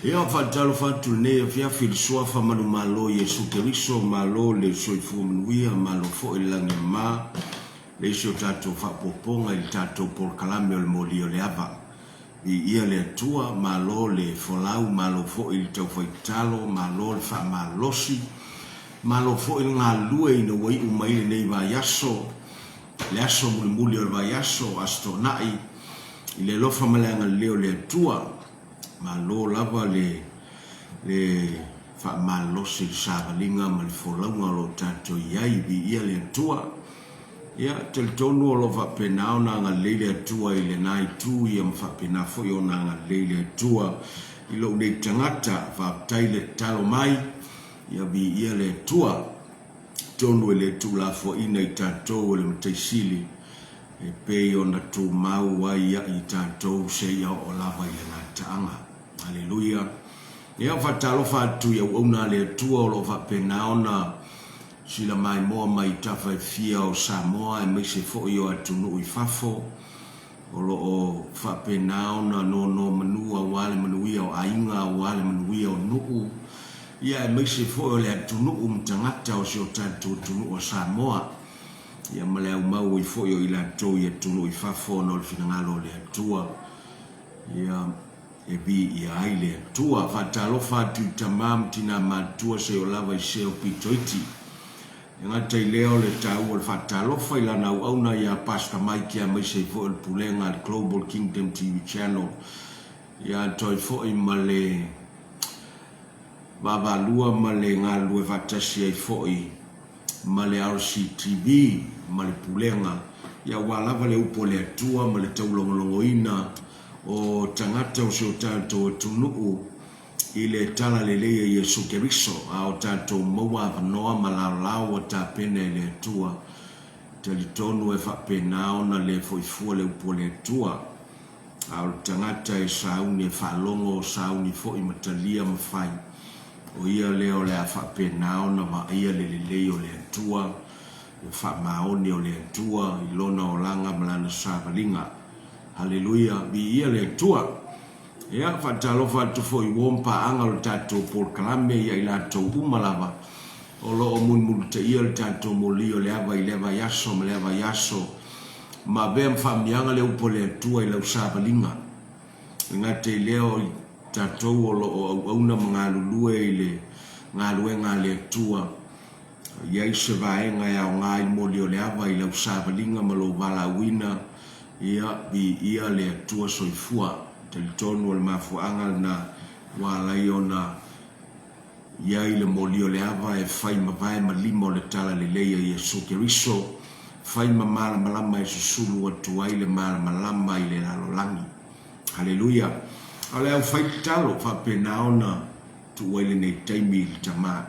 Ia, faatalofa atu lenei afiafi i le Suafa manumalo o Iesu Keriso, malo le soifua manuia, malo foi le lagi e mama le isi o tatou faaopoopoga i le tatou polokalame o le Moli o le Ava. Viia le Atua, malo le folau, malo foi le taufai tatalo, malo le faamalosi, malo foi le galulue ina ua iu mai lenei vaiaso, le aso mulimuli o le vaiaso, Aso Toonai, i le alofa ma le agalelei o le Atua. Malo lava le le faamalosi i le savaliga ma le folauga o lo o tatou i ai. Viia le Atua. Ia, talitonu o lo o faapena ona agalelei le Atua i lena itu ia ma faapena foi ona agalelei le Atua i lou nei tagata. Faafetai le tatalo mai, ia viia le Atua. Atonu e le tuulafoaina i tatou e le Matai Sili e pei ona tumau ai ia i tatou seia oo lava i le gataaga. Aleluia! Ia, faatalofa atu i auauna a le Atua o lo o faapena ona sila maimoa mai i tafa e fia o Samoa aemaise foi o atunuu i fafo o lo o faapena ona nonomanu aua le manuia o aiga, aua le manuia o nuu, ia aemaise foi o le atunuu ma tagata o si o tatou atunuu o Samoa, ia ma le aumau ai foi o i latou i atunuu i fafo ona o le finagalo o le Atua, ia e viia ai le Atua. Faatalofa atu i tama ma tina matutua seia lava i se o pitoiti. E gata i lea o le taua o le faatalofa i lana auauna ia Pastor Mike aemaise ai foi o le pulega a le Global Kingdom TV Channel, ia atoa ai foi ma le vaavaalua ma le galulue faatasi ai foi ma le RCTV ma le pulega, ia aua lava le upu a le Atua ma le taulogologoina o tagata o si o tatou atunuu i le talalelei a Iesu Keriso, a o tatou maua avanoa ma laolao ua tapena e le Atua, talitonu e faapena ona le foi fua le upu a le Atua. A o le tagata e sauni e faalogo, sauni foi ma talia ma fai, o ia lea o le a faapena ona vaaia le lelei o le Atua, le faamaoni o le Atua i lona olaga ma lana savaliga. Haleluia! Viia le Atua! Ia, faatalofa atu foi i uo ma paaga o le tatou polokalame ia i latou uma lava o lo o mulimulitaia le tatou moli o le ava i lea vaiaso ma lea vaiaso ma avea ma faamiaga le upu a le Atua i lau savaliga. E gata i lea o i tatou o lo o auauna ma galulue i le galuega a le Atua, I ai se vaega e aoga ai le moli o le ava i lau savaliga ma lou valaauina, ia, viia le Atua Soifua. Talitonu o le mafuaaga lena ua ala ai ona i ai le moli o le ava e fai ma vae ma lima o le Talalelei a Iesu Keriso, fai ma malamalama e susulu atu ai le malamalama i le lalolagi. Haleluia! A o le aufai tatalo, faapena ona. Tuu ai lenei taimi i le Tama.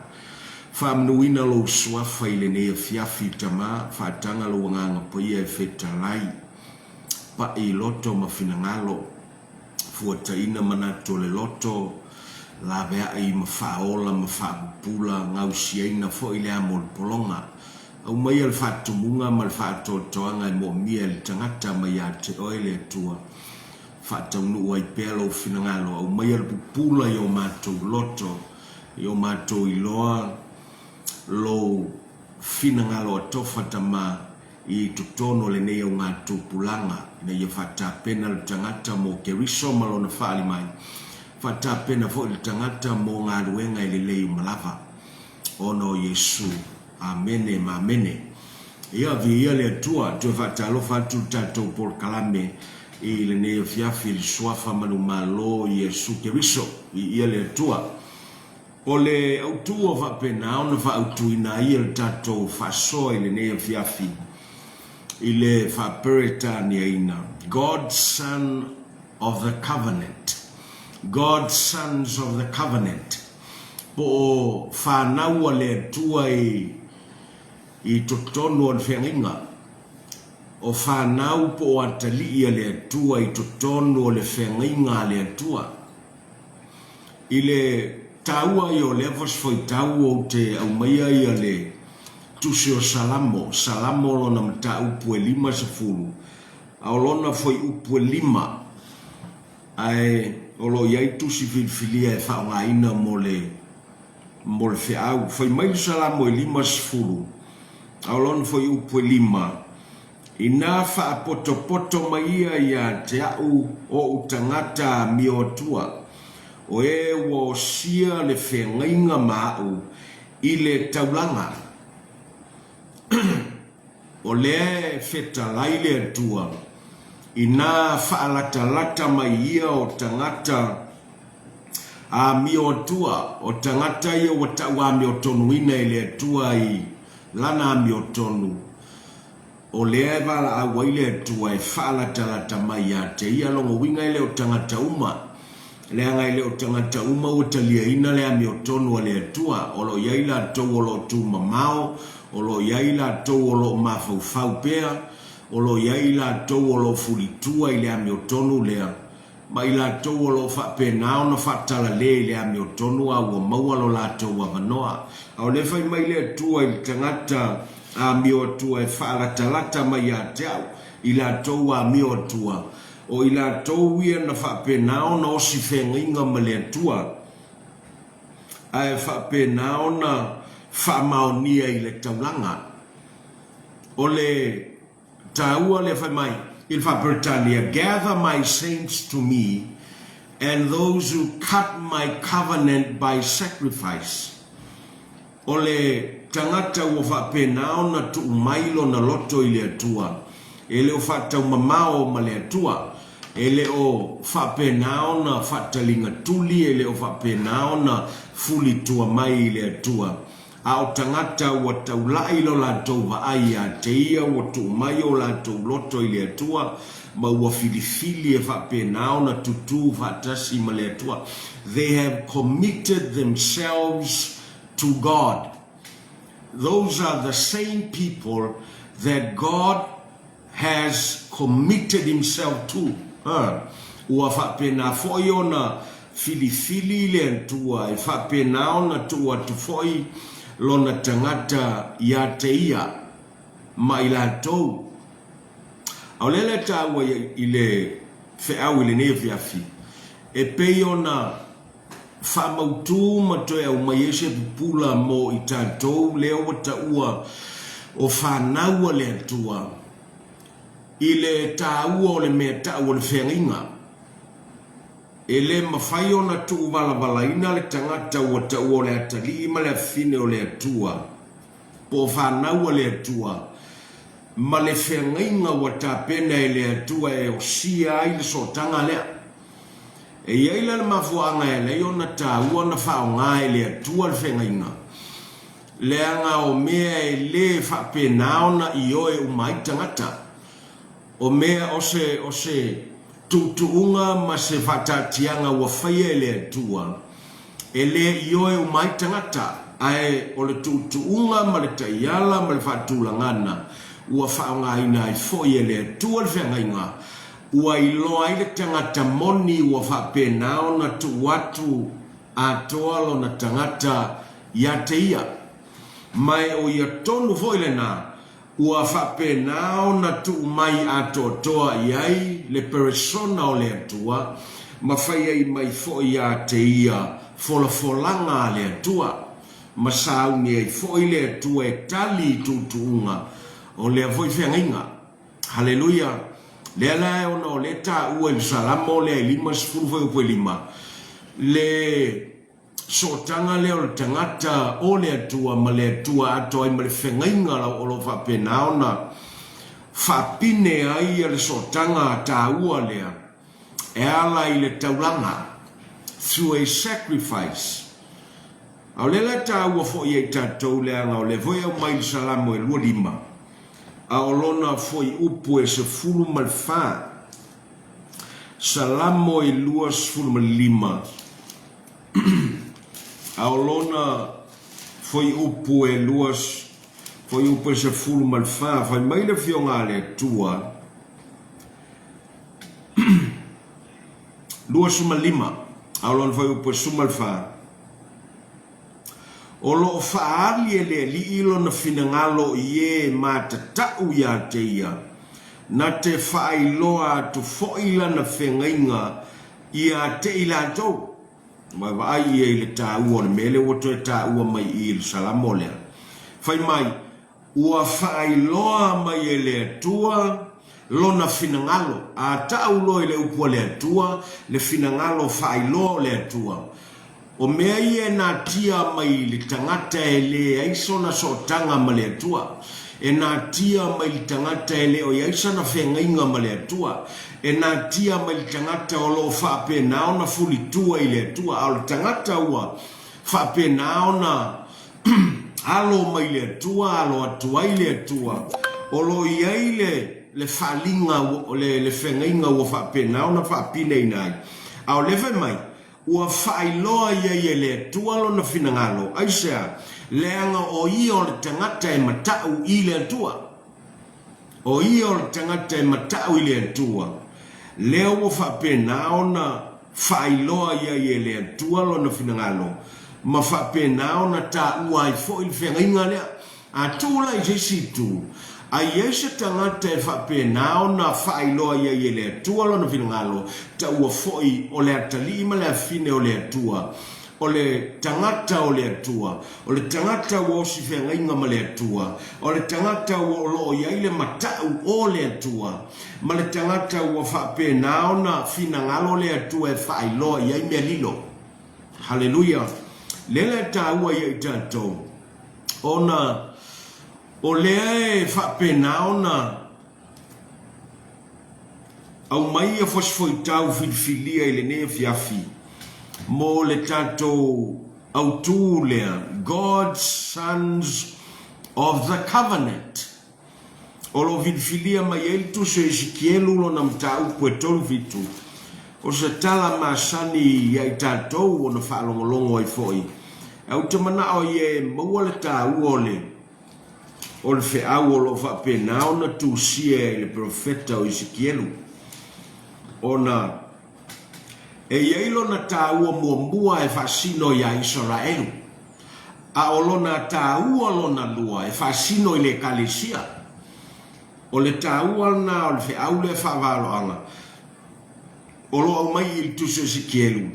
Faamanuina lou suafa i lenei afiafi, Tama, faataga lou Agaga Paia e fetalai, pai i loto ma finagalo, fuataina manatu o le loto, laveai ma faaola ma faapupula, gausiaina foi le amo o le pologa. Aumaia le faatumuga ma le faatoatoaga e moomia e le tagata mai ia te oe le Atua. Faataunuu ai pea lou finagalo, aumaia le pupula i o matou loto, i o matou iloa lou finagalo atofa Tama i totonu o lenei augatupulaga, ina ia faatapena le tagata mo Keriso ma lona faali mai, faatapena foi le tagata mo galuega e lelei uma lava. Ona o Iesu. Amene ma amene. Ia, viia le Atua, toe faatalofa atu le tatou polokalame i lenei afiafi i le Suafa manumalo Iesu Keriso. Viia le Atua. O le autu ua faapena ona faaautuina ai le tatou faasoa i lenei afiafi i le faa-Peretaniaina, God's Son of the Covenant, God's Sons of the Covenant. Po o whanau a le Atua i, i totonu o le feagaiga. O whanau po o atalii a le Atua i totonu o le feagaiga a le Atua. I le taua ia o lea fasifuaitau ou te aumaia ia le Tusi o Salamo, Salamo lona mataupu e 50, a o lona fuaiupu e 5, ae. o lo o i ai tusi filifilia e faaaogaina mo le mo le feau. Fai mai le Salamo e 50, a o lona fuaiupu e 5, Inā faapotopoto mai ia iā te a'u o'u tagata amio atua, o e ua osia le feagaiga ma a'u i le taulaga. O lea e fetalai le Atua, inā faalatalata mai ia o tagata amio atua, o tagata ia ua tau amiotonuina e le Atua i Lana amiotonu, o lea e valaau ai le Atua e faalatalata mai ia te ia. Lona uiga e le o tagata uma, leaga e le o tagata uma ua taliaina le amiotonu a le Atua. O lo o i ai latou o lo o tumamao, o lo o i ai latou o lo o mafaufau pea, o lo o i ai latou o lo o fulitua i le amiotonu lea, ma i latou o lo o faapena ona faatalale i le amiotonu a ua maua lo latou avanoa. A o lea fai mai le Atua i le tagata amio atua e faalatalata mai ia te au, i latou amio atua, o i latou ia na faapena ona osi feagaiga ma le Atua, ae faapena ona faamaonia i le taulaga. O le taua lea fai mai i le Faa-Peretania, Gather my saints to me, and those who cut my covenant by sacrifice. O le tagata ua faapena ona tuu mai lona loto i le Atua, e le o faataumamao ma le Atua, e le o faapena ona faataligatuli, e le o faapena ona fulitua mai i le Atua, A o tagata ua taula'i lo latou vaai iā te ia ua tuu mai o latou loto i le Atua, ma ua filifili e faapena ona tutū faatasi ma le Atua. They have committed themselves to God. Those are the same people that God has committed himself to her, ua faapena foi ona filifili le Atua e faapena ona tuu atu foi lona tagata ia te ia ma i latou. A o lea la e taua i le feau i lenei afiafi, e pei ona faamautu ma toe aumai ai se pupula mo i tatou lea ua taua o fanau a le Atua i le taua o le mea tau o le feagaiga. E le mafai ona tuuvalavalaina le tagata ua taua o le atalii ma le afafine o le Atua, po o fanau a le Atua, ma le feagaiga ua tapena e le Atua e osia ai le sootaga lea. E i ai la le mafuaaga e ala ai ona taua ona faaaoga e le Atua le feagaiga, leaga o mea e le faapena ona ioe uma ai tagata. O mea o se, o se tuutuuga ma se faataatiaga ua faia e le Atua, e le ioe uma ai tagata, ae o le tuutuuga ma le taiala ma le faatulagana ua faaaogaina ai foi e le Atua le feagaiga, Ua iloa ai le tagata moni ua faapena ona tuu atu atoa lona tagata ia te ia. Ma e o ia tonu foi lena ua faapena ona tuu mai atoatoa i ai le peresona o le Atua ma fai ai mai foi ia te ia folafolaga a le Atua, ma sauni ai foi le Atua e tali i tuutuuga o lea foi feagaiga. Haleluia! Lea la e ona o lea e taua i le Salamo lea e 50 fuaiupu e 5, le sootaga lea o le tagata o le Atua ma le Atua atoa ai ma le fegaiga o lo o faapena ona faapine ai le sootaga taua lea e ala i le taulaga, through a sacrifice. A o lea la e taua foi ia i tatou leaga o lea foi e aumai i le Salamo e 25, a o lona fuaiupu e 14, Salamo e 25, a o lona fuaiupu e 2, fuaiupu e 14, fai mai le Afioga a le Atua, 25, a o lona fuaiupu e 14, O lo o faaali e le Alii lona finagalo i e matatau ia te ia, na te faailoa atu foi lana feagaiga Ia te i latou. Vaavaai ia i le taua o le mea lea ua toe taua mai i i le Salamo lea. Fai mai, Ua faailoa mai e le Atua Lona finagalo. A tau loa i le upu a le Atua, le finagalo faailoa o le Atua. O mea ia e natia mai i le tagata e leai sona sootaga ma le Atua. E natia mai i le tagata e le o i ai sana feagaiga ma le Atua. E natia mai i le tagata o lo o faapena ona fulitua i le Atua. A o le tagata ua faapena ona alo mai le Atua, alo atu ai le Atua, o lo o i ai le, le faaaliga, le, le feagaiga ua faapena ona faapineina ai. A o lea fai mai, ua faailoa i ai e le Atua lona finagalo, aisea? Leaga o ia o le tagata e matau i le Atua. O ia o le tagata e matau i le Atua, lea ua faapena ona faailoa i ai e le Atua lona finagalo, ma faapena ona taua ai foi le feagaiga lea. A tuu la i se isi itu, a i ai se tagata e faapena ona faailoa i ai e le Atua lona finagalo, taua foi o le atalii ma le afine o le Atua, O le tagata o le Atua, o le tagata ua osi feagaiga ma le Atua, o le tagata ua o lo o i ai le matau o le Atua, ma le tagata ua faapena ona finagalo le Atua e faailoa i ai mea lilo. Haleluia! Lea la e taua ia i tatou, ona o lea e faapena ona Aumai ia fosifoitau filifilia i lenei afiafi mo le tatou autū lea, God's Sons of the Covenant. O lo o filifilia mai ai le Tusi o Esikielu lona mataupu e 37, o se tala masani ia i tatou ona faalogologo ai foi. Ae ou te manao ia e maua le taua o le O le feau o lo o faapena ona tusia e le perofeta o Esekielu, ona e i ai lona taua muamua e faasino iā Isaraelu, a o lona taua lona lua e faasino i le Ekalesia. O le taua lena o le feau lea faavaloaga o lo o aumai i le Tusi o Esekielu.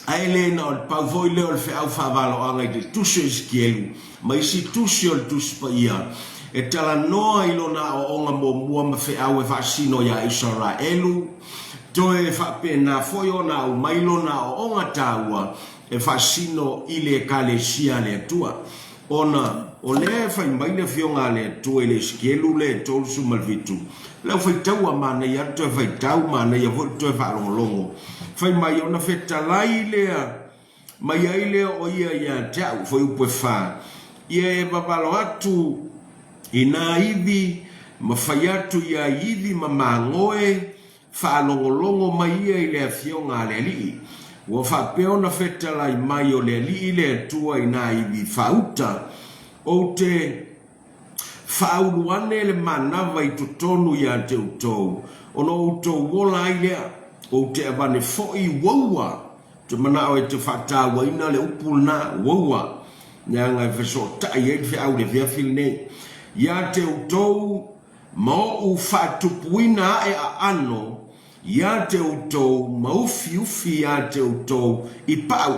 Ae le na o le pau foi lea o le feau faavaloaga i le Tusi o Esekielu ma isi tusi o le Tusi Paia e talanoa i lona aoaoga muamua ma feau e faasino iā Isaraelu, toe faapena foi ona aumai lona aoaoga taua e faasino i le Ekalesia a le Atua. Ona o lea e fai mai le Afioga a le Atua i le Esekielu lea e 37, le aufaitaua, manaia le toe faitau, manaia foi le toe faalogologo. Fai mai, ona fetalai lea mai ai lea o ia ia te au, fuaiupu e fa, ia e vavalo atu i nā ivi, ma fai atu ia ivi ma magoe, Faalogologo mai ia i le Afioga a le Alii, ua faapea ona fetalai mai o le Alii le Atua i nā iwi faauta, Ou te faaulu ane le manava i totonu iā te outou, ona outou ola ai lea, ou te avane foi uaua, ou te manao e te faatauaina le upu lena, uaua, leaga e fesootai ai le feau i le afiafi lenei, iā te outou Ma oʻu faatupuina aʻe aano iā te outou ma ufiufi iā te outou i paʻu.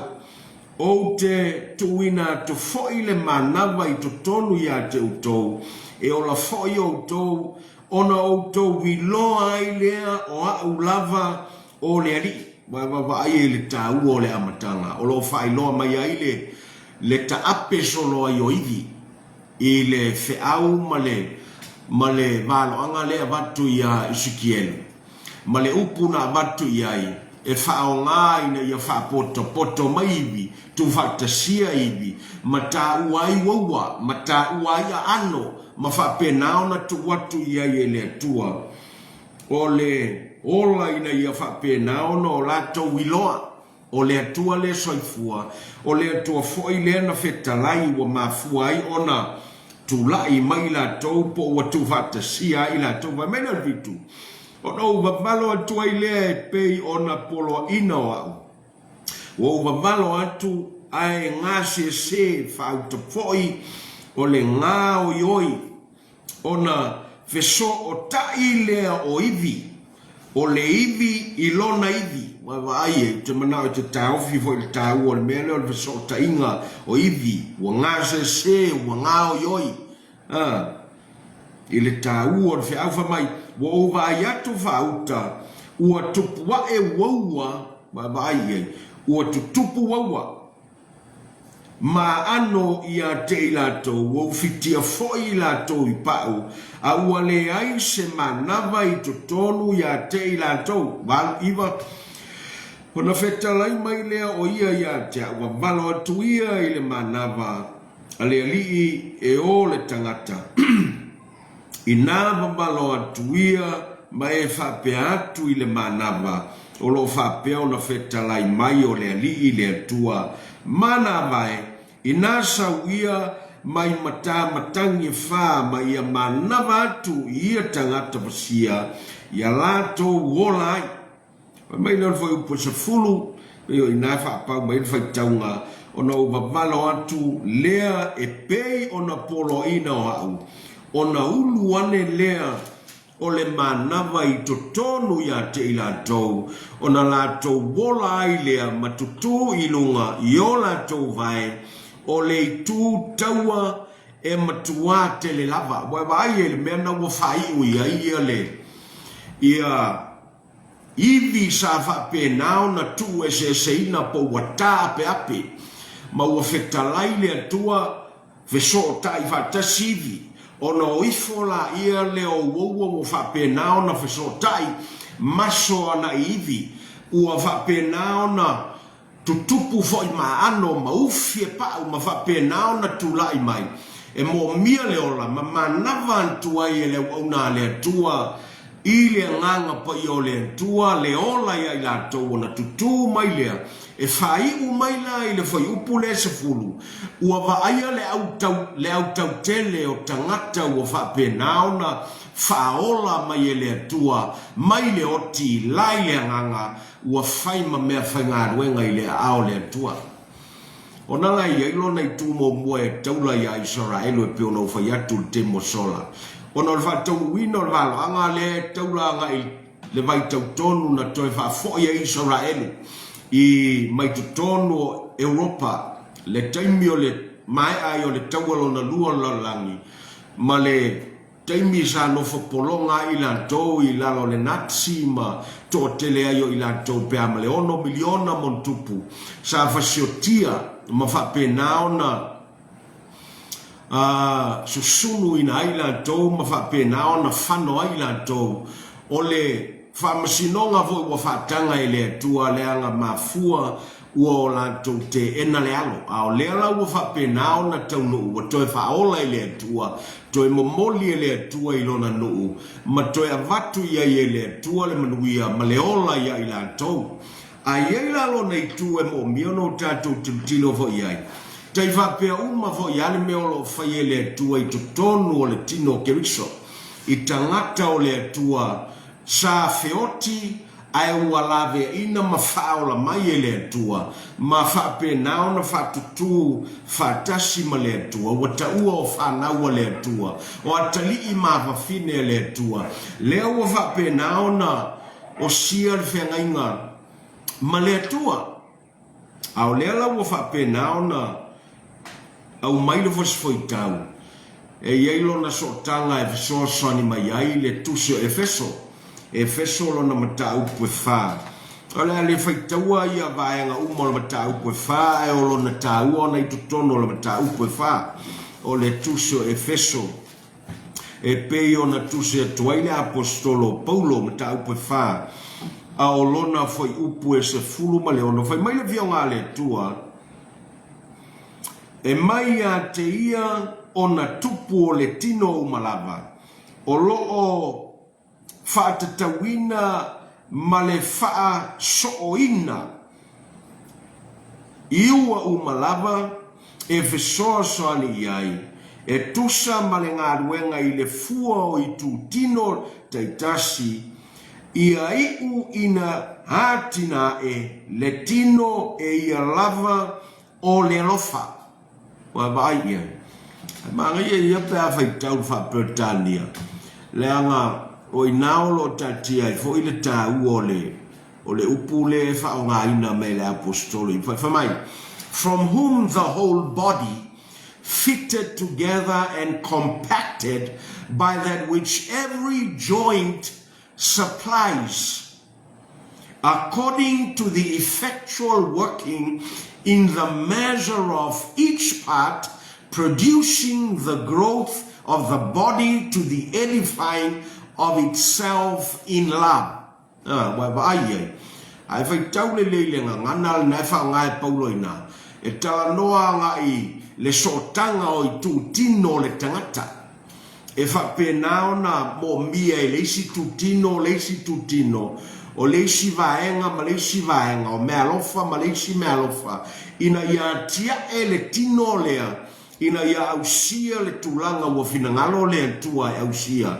Ou te tuuina atu foʻi le manava i totonu iā te outou, e ola foʻi outou, ona outou iloa ai lea o aʻu lava o le Alii. Ua e vaavaai i le taua o le amataga o lo o faailoa mai ai le le taape solo ai o ivi. I le feau ma le, ma le valoaga lea e avatu iā Esekielu, ma le upu na avatu i ai, e faaaoga ina ia faapotopoto mai iwi, tuufaatasia iwi, ma taua ai uaua, ma taua ai aano, ma faapena ona tuu atu i ai e le Atua o le ola ina ia faapena ona o latou iloa. O le Atua le soifua, o le Atua foi lea na fetalai ua mafua ai ona tulai mai i latou po ua tuufaatasia ai i latou. Fai mai lea o le fitu, Ona ou vavalo atu ai lea e pei ona poloaiina o au. Ua ou vavalo atu ae gasese faauta foi o le gaoioi ona fesootai lea o ivi, o le ivi i lona ivi. Ua vaai ai, ou te manao e te taofi foi i le taua o le mea lea o le fesootaiga o ivi, ua gasese, ua gaoioi, a, i le taua o le feau. Fai mai, ua ou vaai atu faauta, ua tupu ae uaua, ua vaai i ai, ua tutupu uaua. Ma aano ia te i latou, ua ufitia foi i latou i pau, a ua leai se manava i totonu ia te i latou. 8, 9. Ona fetalai mai lea o ia ia te au, Wawalo atu ia i le manava a le alii e o le tagata. Inā wawalo atu ia ma e faapea atu i le manava, o lo o faapea ona fetalai mai o le Alii le Atua ma nā vae, inā sau ia mai matā matangi e whā ma ia manava atu i ia tagata vasia ia latou ola ai. Fai mai lea o le fuaiupu e 10, pei o i ina e faapau mai ai le faitauga, ona ou vavalo atu lea e pei ona poloaiina o au, ona ulu ane lea o le manava i totonu ia te i latou, ona latou ola ai lea ma tutū i luga i o latou vae, o le itu taua e matuā tele lava. Ua e vaai ai i le mea na ua faaiu i ai ia le, ia ivi sa faapena ona tuueseeseina po ua taapeape ma ua fetalai le Atua fesootai faatasi ivi, ona o ifo laia lea o uaua ua faapena ona fesootai maso ana i ivi, ua faapena ona tutupu foi ma ano ma ufi e pau ma faapena ona tulai mai e moomia le ola ma manava atu ai e le auauna a le Atua i le Agaga Paia o le Atua le ola ia i latou ona tutū mai lea e faaiu mai la i le fuaiupu lea 10 ua vaaia le autau le autautele o tagata ua faapena ona faaola mai e le Atua mai le oti la i le Agaga ua fai ma mea faigaluega i le aao o le Atua. Ona la e i ai lona itu muamua e taula iā Isaraelu e pei ona ou fai atu i le taimi ua sola, ona o le faataunuuina o le valoaga lea e taula agai i le vaitau tonu na toe faafoi ai Isaraelu i mai totonu o Europa le taimi o le maea ai o le Taua Lona Lua o le Lalolagi ma le Taimi sa nofo pologa ai i latou i lalo o le Nazi ma toatele ai o i latou pe a ma le 6 miliona ma ona tupu sa fasiotia ma faapena ona susunuina ai latou ma faapena ona fano ai latou. O le faamasinoga foi ua faataga e le Atua leaga mafua ua o latou teena le alo, a o lea la ua faapena ona taunuu, ua toe faaola e le Atua, toe momoli e le Atua i Lona nuu, ma toe avatu i ai e le Atua le manuia ma le ola ia i latou. A i ai la Lona itu e moomia ona o tatou tilotilo foi i ai, tai faapea uma foi lava le mea o lo o fai e le Atua i totonu o le tino o Keriso, i tagata o le Atua sa feoti ae ua laveaina ma faaola mai e le Atua, ma faapena ona faatutū faatasi ma le Atua, ua taua o fanau a le Atua, o atalii ma afafine a le Atua, lea ua faapena ona osia le feagaiga ma le Atua. A o lea la ua faapena ona aumai le fosifoitau, e i ai lona sootaga e fesoasoani mai ai le Tusi o Efeso, Efeso lona mataupu e fa. O le a le faitaua ia vaega uma o le mataupu e fa, ae o lona taua ona i totonu o le mataupu e fa o le Tusi o Efeso. E pei ona tusi atu ai le Aposetolo o Paulo, mataupu e fa, a o lona fuaiupu e 16, fai mai le Afioga a le Atua, E mai ia te ia ona tupu o le tino uma lava, o lo o faatatauina ma le faasooina i ua uma lava e fesoasoani i ai, e tusa ma le galuega i le fua o itutino taitasi, ia iu ina atinae le tino e ia lava o le alofa. Ua vaai i ai. E manaia ia pe a faitau le faa-Peretania, leaga o i ina o lo o taatia ai foi le taua o le. O le upu lea e faaaogaina mai e le Aposetolo i fai mai, From whom the whole body, fitted together and compacted by that which every joint supplies, according to the effectual working in the measure of each part, producing the growth of the body to the edifying of itself in love. Ā, ua e vaai i ai. A e faitau lelei i le gagana lena e faaaoga e Paulo inā, e talanoa agai le sootaga o itutino o le tagata. E faapena ona moomia e le isi itutino le isi itutino, o le isi vaega ma le isi vaega, o meaalofa ma le isi meaalofa, ina ia atiae le tino lea ina ia ausia le tulaga ua finagalo le Atua e ausia,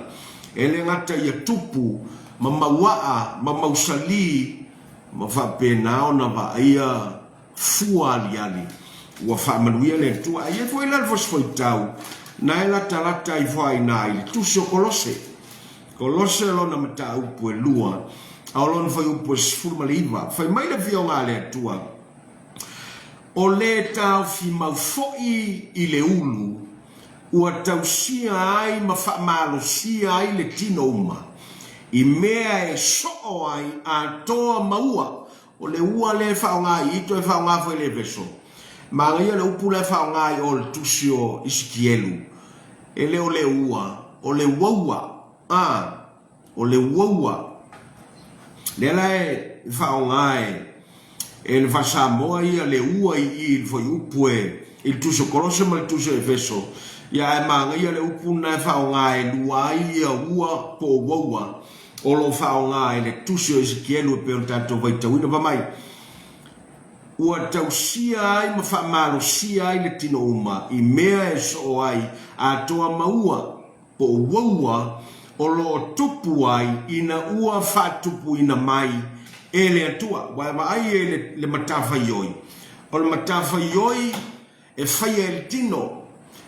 e le gata ia tupu ma mauaa ma mausali ma faapena ona vaaia fua aliali ua faamanuia le Atua. Ae i ai foi la le fosifoitau na e latalata ifo ai ina i le Tusi o Kolose. Kolose lona mataupu e lua, a o lona fuaiupu e 19, fai mai le Afioga a le Atua, O le taofi mau foi i le ulu ua tausia ai ma faamalosia ai le tino uma, i mea e soo ai atoa ma ua. O le ua lea e faaaoga i i, toe faaaoga foi i le Efeso. Manaia le upu la e faaaoga i o i le tusi o Isikielu, e le o le ua, o le uaua. A, o le uaua. Lea la e faaaoga e e le Faa-Samoa ia le ua i i i le fuaiupu e i le Tusi o Kolose ma le Tusi o Efeso, ia ae manaia le upu lena e faaaoga e lua ai ia ua po o uaua o lo o faaaoga e le Tusi o Esekielu e pei ona tatou vaitauina. Fai mai, Ua tausia ai ma faamalosia ai le tino uma i mea e soo ai atoa ma ua. po o uaua o lo o tupu ai ina ua faatupuina mai e le Atua. Ua e vaai e le matafaioi, o le matafaioi e faia e le tino,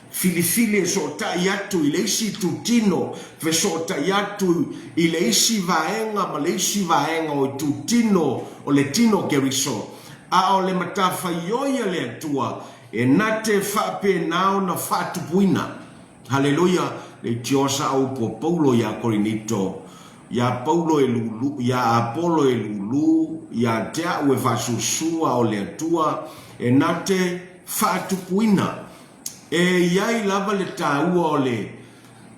filifili e sootai atu i le isi itutino, fesootai atu i le isi vaega ma le isi vaega o itutino o le tino Keriso, a o le matafaioi a le Atua e na te faapena ona faatupuina. Haleluia! Leitioa sa upu o Paulo iā Korinito, Iā Paulo e lūlū, iā Apolo e lūlū, iā te aʻu e faasusu a o le Atua e na te faatupuina. E i ai lava le tāua o le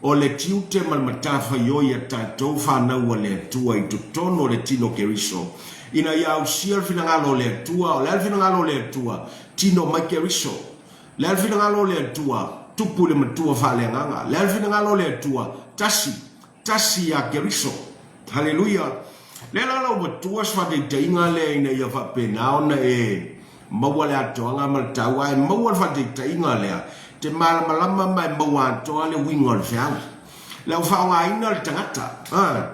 o le tiute ma le matafaioi a tatou fanau a le Atua i totonu o le tino Keriso, ina ia ausia le finagalo o le Atua. O le a le finagalo o le Atua? Tino mai Keriso. Le a le finagalo o le Atua? Tupu i le Matua faaleagaga. Le a le finagalo o le Atua? Tasi, tasi ia Keriso. Haleluia! Lea la lau matua se faataitaiga lea ina ia faapena ona e maua le atoaga ma le taua, ae maua le faataitaiga lea, te malamalama ma e maua atoa le uiga o le feau. Le au faaaogaina le tagata, a.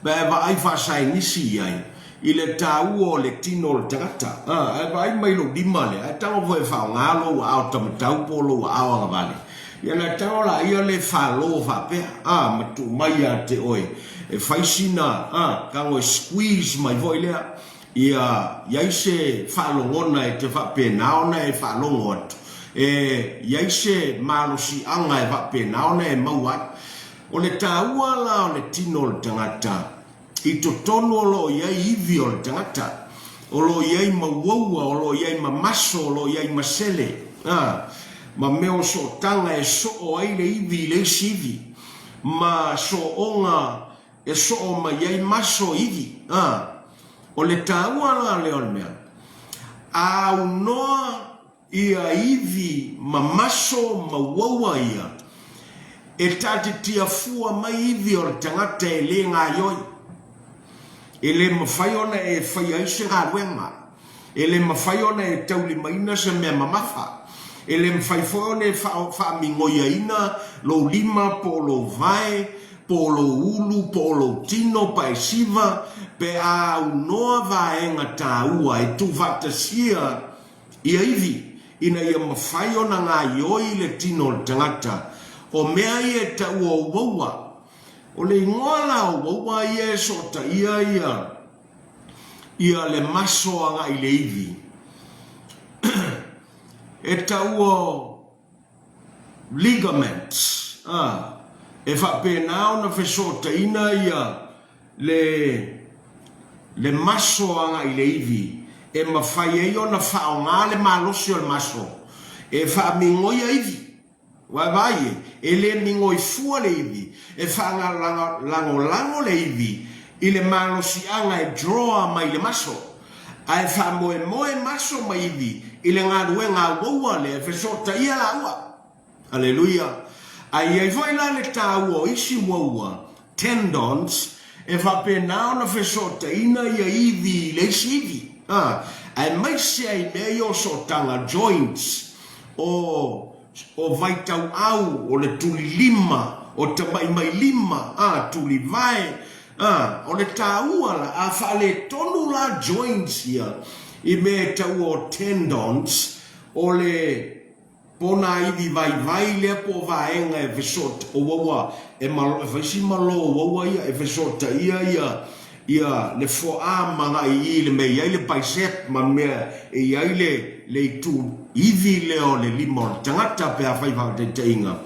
Pe a e vaai faasaenisi i ai i le taua o le tino o le tagata, a, a e vaai mai lou lima lea, a e tago foi e faaaoga lou aao tamatau po o lou aao agavale, ia ona e tago laia le falo faapea, a, ma tuu mai ia te oe e fai sina, a, tago e squeeze mai foi lea, ia i ai se faalogona e te faapena ona e faalogo atu, e i ai se malosiaga e faapena ona e maua ai. O le taua la o le tino o le tagata, i totonu o lo o i ai ivi o le tagata, o lo o i ai mauaua, o lo o i ai mamaso, o lo o i ai masele, a, ma mea o sootaga e soo ai le ivi i le isi ivi, ma sooga e soo mai ai maso ivi, a. O le taua la lea o le mea, a aunoa Ia ivi ma maso ma uaua ia, e taatitia fua mai ivi o le tagata e le gaioi. E le mafai ona e faia ai se galuega. E le mafai ona e taulimaina se mea mamafa. E le mafai foi ona e faamigoiaina lou lima po o lou vae, po o lou ulu, po o lou tino, paesiva, pe a aunoa vaega taua e tuufaatasia Ia ivi, ina ia mafai ona gaioi le tino o le tagata. O mea ia e taua o uaua. O le igoa la o uaua ia e sootaia ia Ia le maso agai i le ivi e taua o ligaments a, e faapena ona fesootaiina ia le le maso agai i le ivi e mafai ai ona faaaoga le malosi o le maso e faamigoia ivi. Vaavaai e, e le migoi fua le ivi, e faalagolago le ivi i le malosiaga e draw mai le maso, ae faamoemoe maso ma ivi i le galuega auaua lea e fesootaia laua. Aleluia! Ae i ai foi la le taua o isi uaua, tendons, e faapena ona fesootaina ia ivi i le isi ivi, a, aemaise ai mea ia o sootaga, joints, o, o vaitauau, o le tulilima, o tamaimailima, a, tulivae, a, o le taua la, a faaletonu la joints ia i mea e taua o tendons, o le Po o nā ivi vaivai lea po o vaega e fesoota, o uaua e malo, e fai si malo o uaua ia e fesootaia ia, ia le foaa ma agai i i le mea e i ai le bicep ma mea e i ai le, le itu ivi lea o le lima o le tagata pe afai faataitaiga.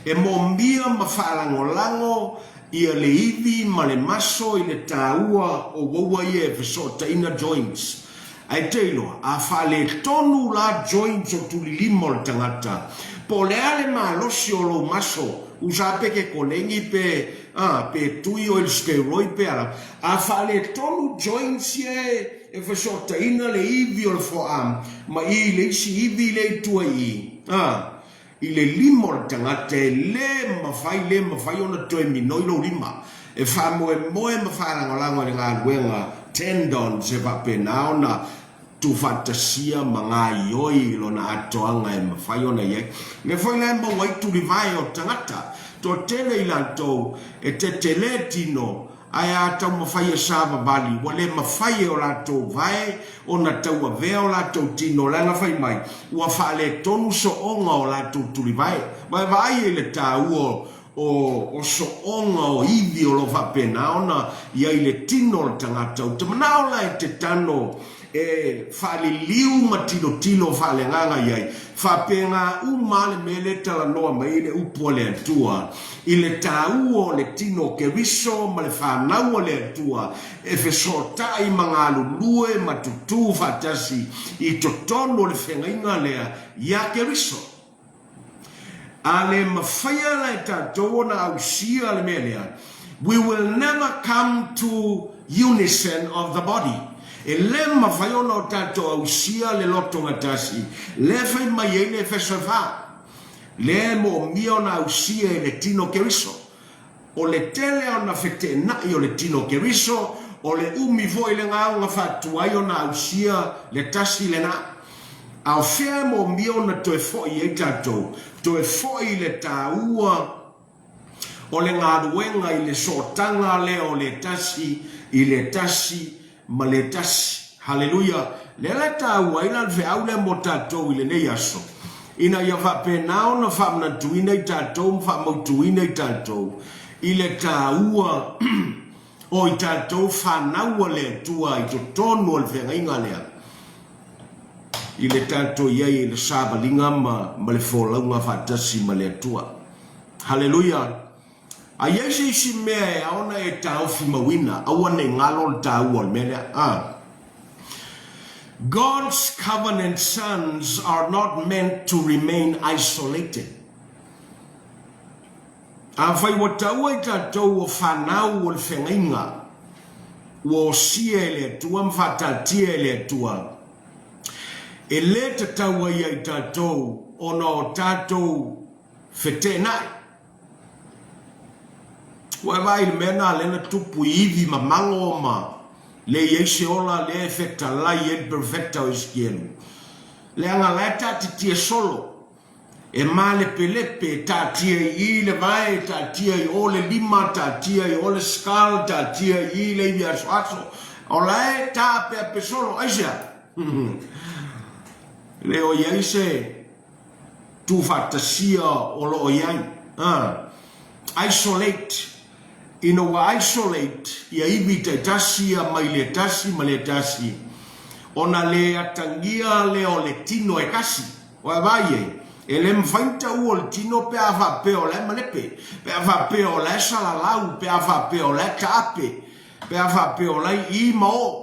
E moomia ma faalagolago ia le ivi ma le maso i le taua o uaua ia e fesootaina joints. Ae te iloa, a faaletonu la joints o tulilima o le tagata, po o le a le malosi o lou maso, usa pe ke kolegi pe, a, pe tui oe i le steroid pe a lava, a faaletonu joints ia e, e fesootaiina le ivi o le forearm ma i i le isi ivi lea i tua i i, a, i le lima o le tagata e le mafai, le mafai ona toe minoi lou lima e faamoemoe ma faalagolago i le galuega tendons e faapena ona tuufaatasia ma gaoioi i lona atoaga e mafai ona i ai. Lea foi la e maua ai tulivae o tagata toatele i latou e tetele tino Ae a taumafai e savavali, ua le mafai e o latou vae ona tauavea o latou tino, leaga fai mai, ua faaletonu sooga o latou tulivae. Vaevaai ai le taua o sooga o ivi o lo o faapena ona i ai le tino o le tagata. Ou te manao la e te tano e faaliliu ma tilotilo faaleagaga i ai, faapena uma lava le mea lea e talanoa mai ai le upu a le Atua i le taua o le tino o Keriso ma le fanau a le Atua e fesootai ma galulue ma tutū faatasi i totonu o le feagaiga lea iā Keriso. A le mafaia la e tatou ona ausia le mea lea, we will never come to unison of the body. E le mafai ona o tatou ausia le lotogatasi, lea e fai mai ai le Efeso e fa, lea e moomia ona ausia e le tino Keriso. O le tele ona feteenai o le tino Keriso, o le umi foi le gaoga faatuai ona ausia le tasi lena. A o fea e moomia ona toe foi ai tatou? Toe foi i le taua o le galuega i le sootaga lea o le tasi i le tasi ma le tasi. Haleluia! Lea la e taua ai la le feau lea mo tatou i lenei aso, ina ia faapena ona faamanatuina i tatou ma faamautuina i tatou i le taua o i tatou fanau a le Atua i totonu o le feagaiga lea, i le tatou i ai i le savaliga ma, ma le folauga faatasi ma le Atua. Haleluia! A i ai se isi mea e ao ona e taofimauina, aua ne i galo le taua o le mea lea. A. God's covenant sons are not meant to remain isolated. Afai ua taua i tatou o fanau o le feagaiga, ua osia e le Atua ma faataatia e le Atua, e le tatau ai ia i tatou ona o tatou feteenai. Ua e vaai i le mea lena lea na tupu i ivi ma mago ma le i ai se ola lea e fetalai ai le perofeta o Esekielu. Leaga la e taatitia solo, e malepelepe, e taatia i i le vae, e taatia i o le lima, taatia i o le skull, taatia i i le ivi asoaso. O la e taapeape solo. Aisea? Le o i ai se tuufaatasia o lo o i ai. Isolate. Ina ua isolate ia iwi taitasi ia mai le tasi ma le tasi, ona le atagia lea o le tino e kasi. Ua e vaai i ai? E le mafai ona taua o le tino pe a faapea o la e malepe, pe a faapea o la e salalau, pe a faapea o la e taape, pe a faapea o la e i ma o.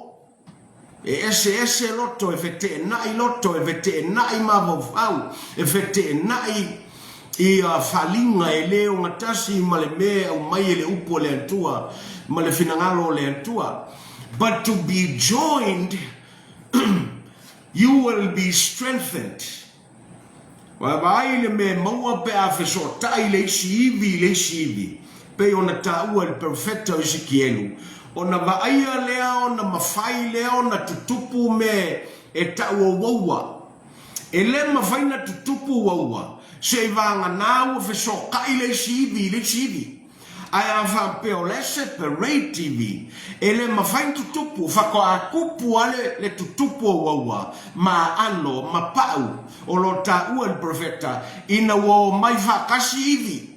E eseese loto, e feteenai loto, e feteenai mafaufau, e feteenai ia faliga e le ogatasi ma le mea e aumai e le upu a le Atua ma le finagalo o le Atua. But to be joined, you will be strengthened. Ua vaai le mea e maua pe a fesootai le isi ivi i le isi ivi, pei ona taua e le perofeta o Esekielu, ona vaaia lea ona mafai lea ona tutupu mea e tau ououa. E le mafai na tutupu uaua se i vagana ua fesootai le isi ivi i le isi ivi. Ae a faapea o la e separate ivi, e le mafai na tutupu, faatoa tupu a le le tutupu o uaua ma aano ma pau o lo o taua e le Perofeta ina ua omai faatasi ivi,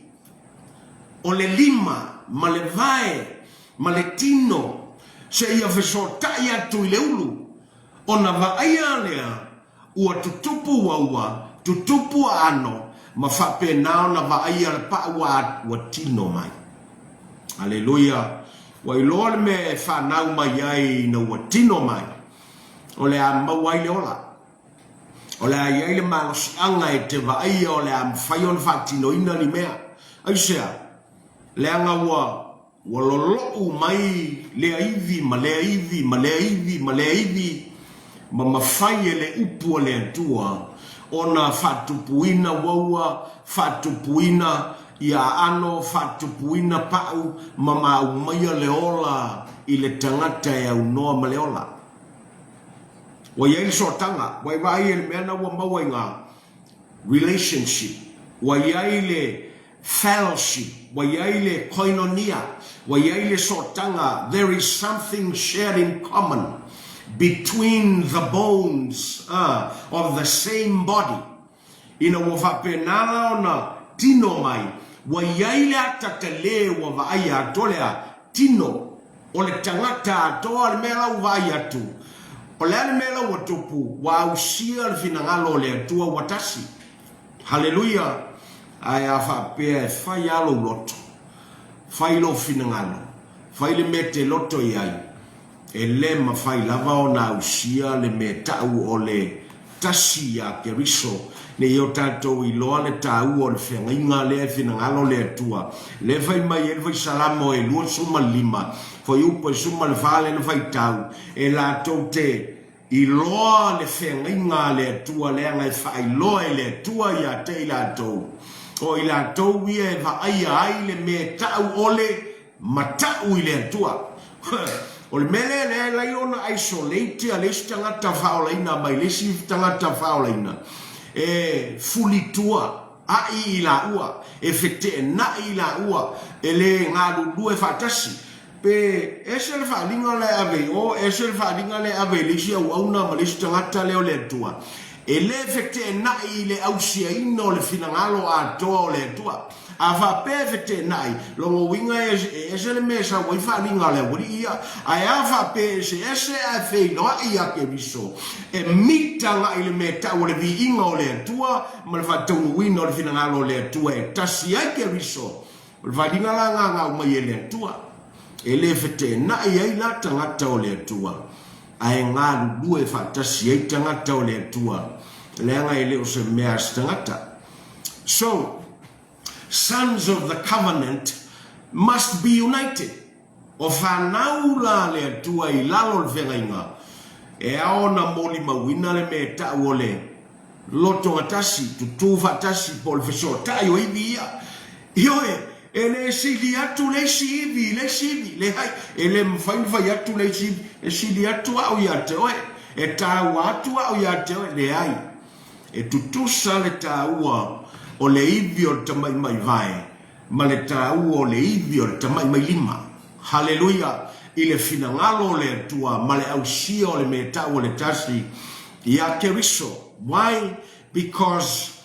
o le lima ma le vae ma le tino seia fesootai atu i le ulu, ona vaaia lea Ua tutupu uaua, tutupu aano, ma faapena ona vaaia le pau a ua tino mai. Aleluia! Ua iloa le mea e fanau mai ai ina ua tino mai, o le a maua ai le ola. O le a i ai le malosiaga e te vaaia o le a mafai ona faatinoina ni mea. Aisea? Leaga ua Ua lolo'u mai lea ivi ma lea ivi ma lea ivi ma lea ivi, ma mafai e le upu a le Atua ona faatupuina uaua, faatupuina ia aano, faatupuina pa'u, ma ma aumaia le ola i le tagata e aunoa ma le ola. Ua i ai le sootaga, ua e vaai i le mea na ua maua i ga relationship, ua i ai le Fellowship, ua i ai le koinonia, ua i ai le sootaga, there is something shared in common between the bones of the same body. Ina ua faapena la ona tino mai, ua i ai le ata tele ua vaaia atu o le a? Tino. O le tagata atoa le mea la ua vaai atu. O le a le mea la ua tupu? Ua ausia le finagalo o le Atua ua tasi. Haleluia! Ae a faapea e fai a lou loto, fai lou finagalo, fai le mea e te loto i ai, e le mafai lava ona ausia le mea tau o le tasi iā Keriso, ne i o tatou iloa le taua o le feagaiga lea e finagalo le Atua. Lea e fai mai ai le Fai Salamo e 25, fuaiupu e 14 lea na faitau, e latou te Iloa le feagaiga a le Atua leaga e faailoa e le Atua ia te i latou, o i latou ia e vaaia ai le mea e ta'u ole ma ta'u i le Atua. O le mea lea lea e lai ona isolate a le isi tagata faaolaina mai le isi tagata faaolaina e fulitua a'i i laua, e feteena'i i laua, e le galulue faatasi. Pe ese le faaaliga la e ave i o, ese le faaaliga la e ave i le isi auauna ma le isi tagata lea o le Atua, e le feteenai i le ausiaina o le finagalo atoa o le Atua. A faapea e feteenai, lona uiga e ese le mea e sau ai faaaliga a le aualii ia. Ae a faapea e eseese ae feiloai ia Keriso, e mita agai i le mea e tau o le viiga o le Atua ma le faataunuuina o le finagalo o le Atua e tasi ai Keriso, O le faaaliga la na na aumai e le Atua, e le feteenai ai la tagata o le Atua, ae galulue faatasi ai tagata o le Atua, leaga e le o se mea a se tagata. So, sons of the covenant must be united. O fanau la le Atua i lalo o le feagaiga, e ao ona molimauina le mea e ta'u o le lotogatasi, tutū faatasi, po o le fesootai o ivi ia. Ioe, e le sili atu le isi ivi i le isi ivi, leai, e le mafai ona fai atu le isi ivi, e sili atu a'u ia te oe, e taua atu a'u ia te oe, leai. E tutusa le taua o le ivi o le tamaimaivae ma le taua o le ivi o le tamaimai-lima. Haleluia! I le finagalo o le Atua ma le ausia o le mea tau o le tasi ia Keriso. Why? Because.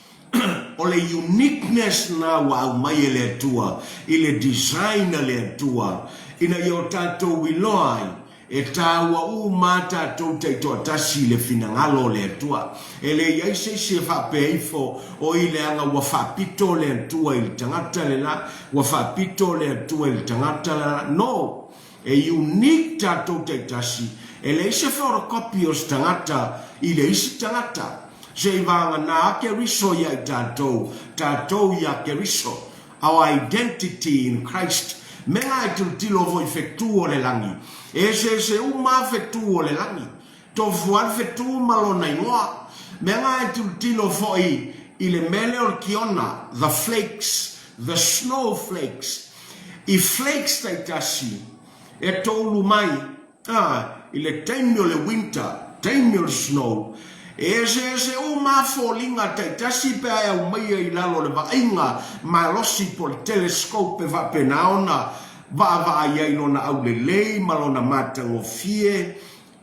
O le uniqueness lena ua aumai e le Atua i le design a le Atua ina ia o tatou iloa ai e taua uma a tatou taitoatasi i le finagalo o le Atua. E le i ai se isi e faapea ifo, Oi leaga ua faapito le Atua i le tagata le la, ua faapito le Atua i le tagata le la. No! E unique tatou taitasi, e leai se photocopy o se tagata i le isi tagata. Se i vagana a Keriso ia i tatou, tatou ia Keriso. Our identity in Christ. Mea e tilotilo foi i fetu o le lagi. E eseese uma a fetu o le lagi. Tofu a le fetu ma lona igoa. Mea e tilotilo foi i le mea lea o le kiona, the flakes, the snow flakes. I flakes taitasi e toulu mai, ā, i le taimi o le winter, taimi o le snow, e eseese uma a foliga taitasi pe a e aumaia i lalo o le vaaiga malosi po o le telescope e faapena ona vaavaai ai lona aulelei ma lona matagofie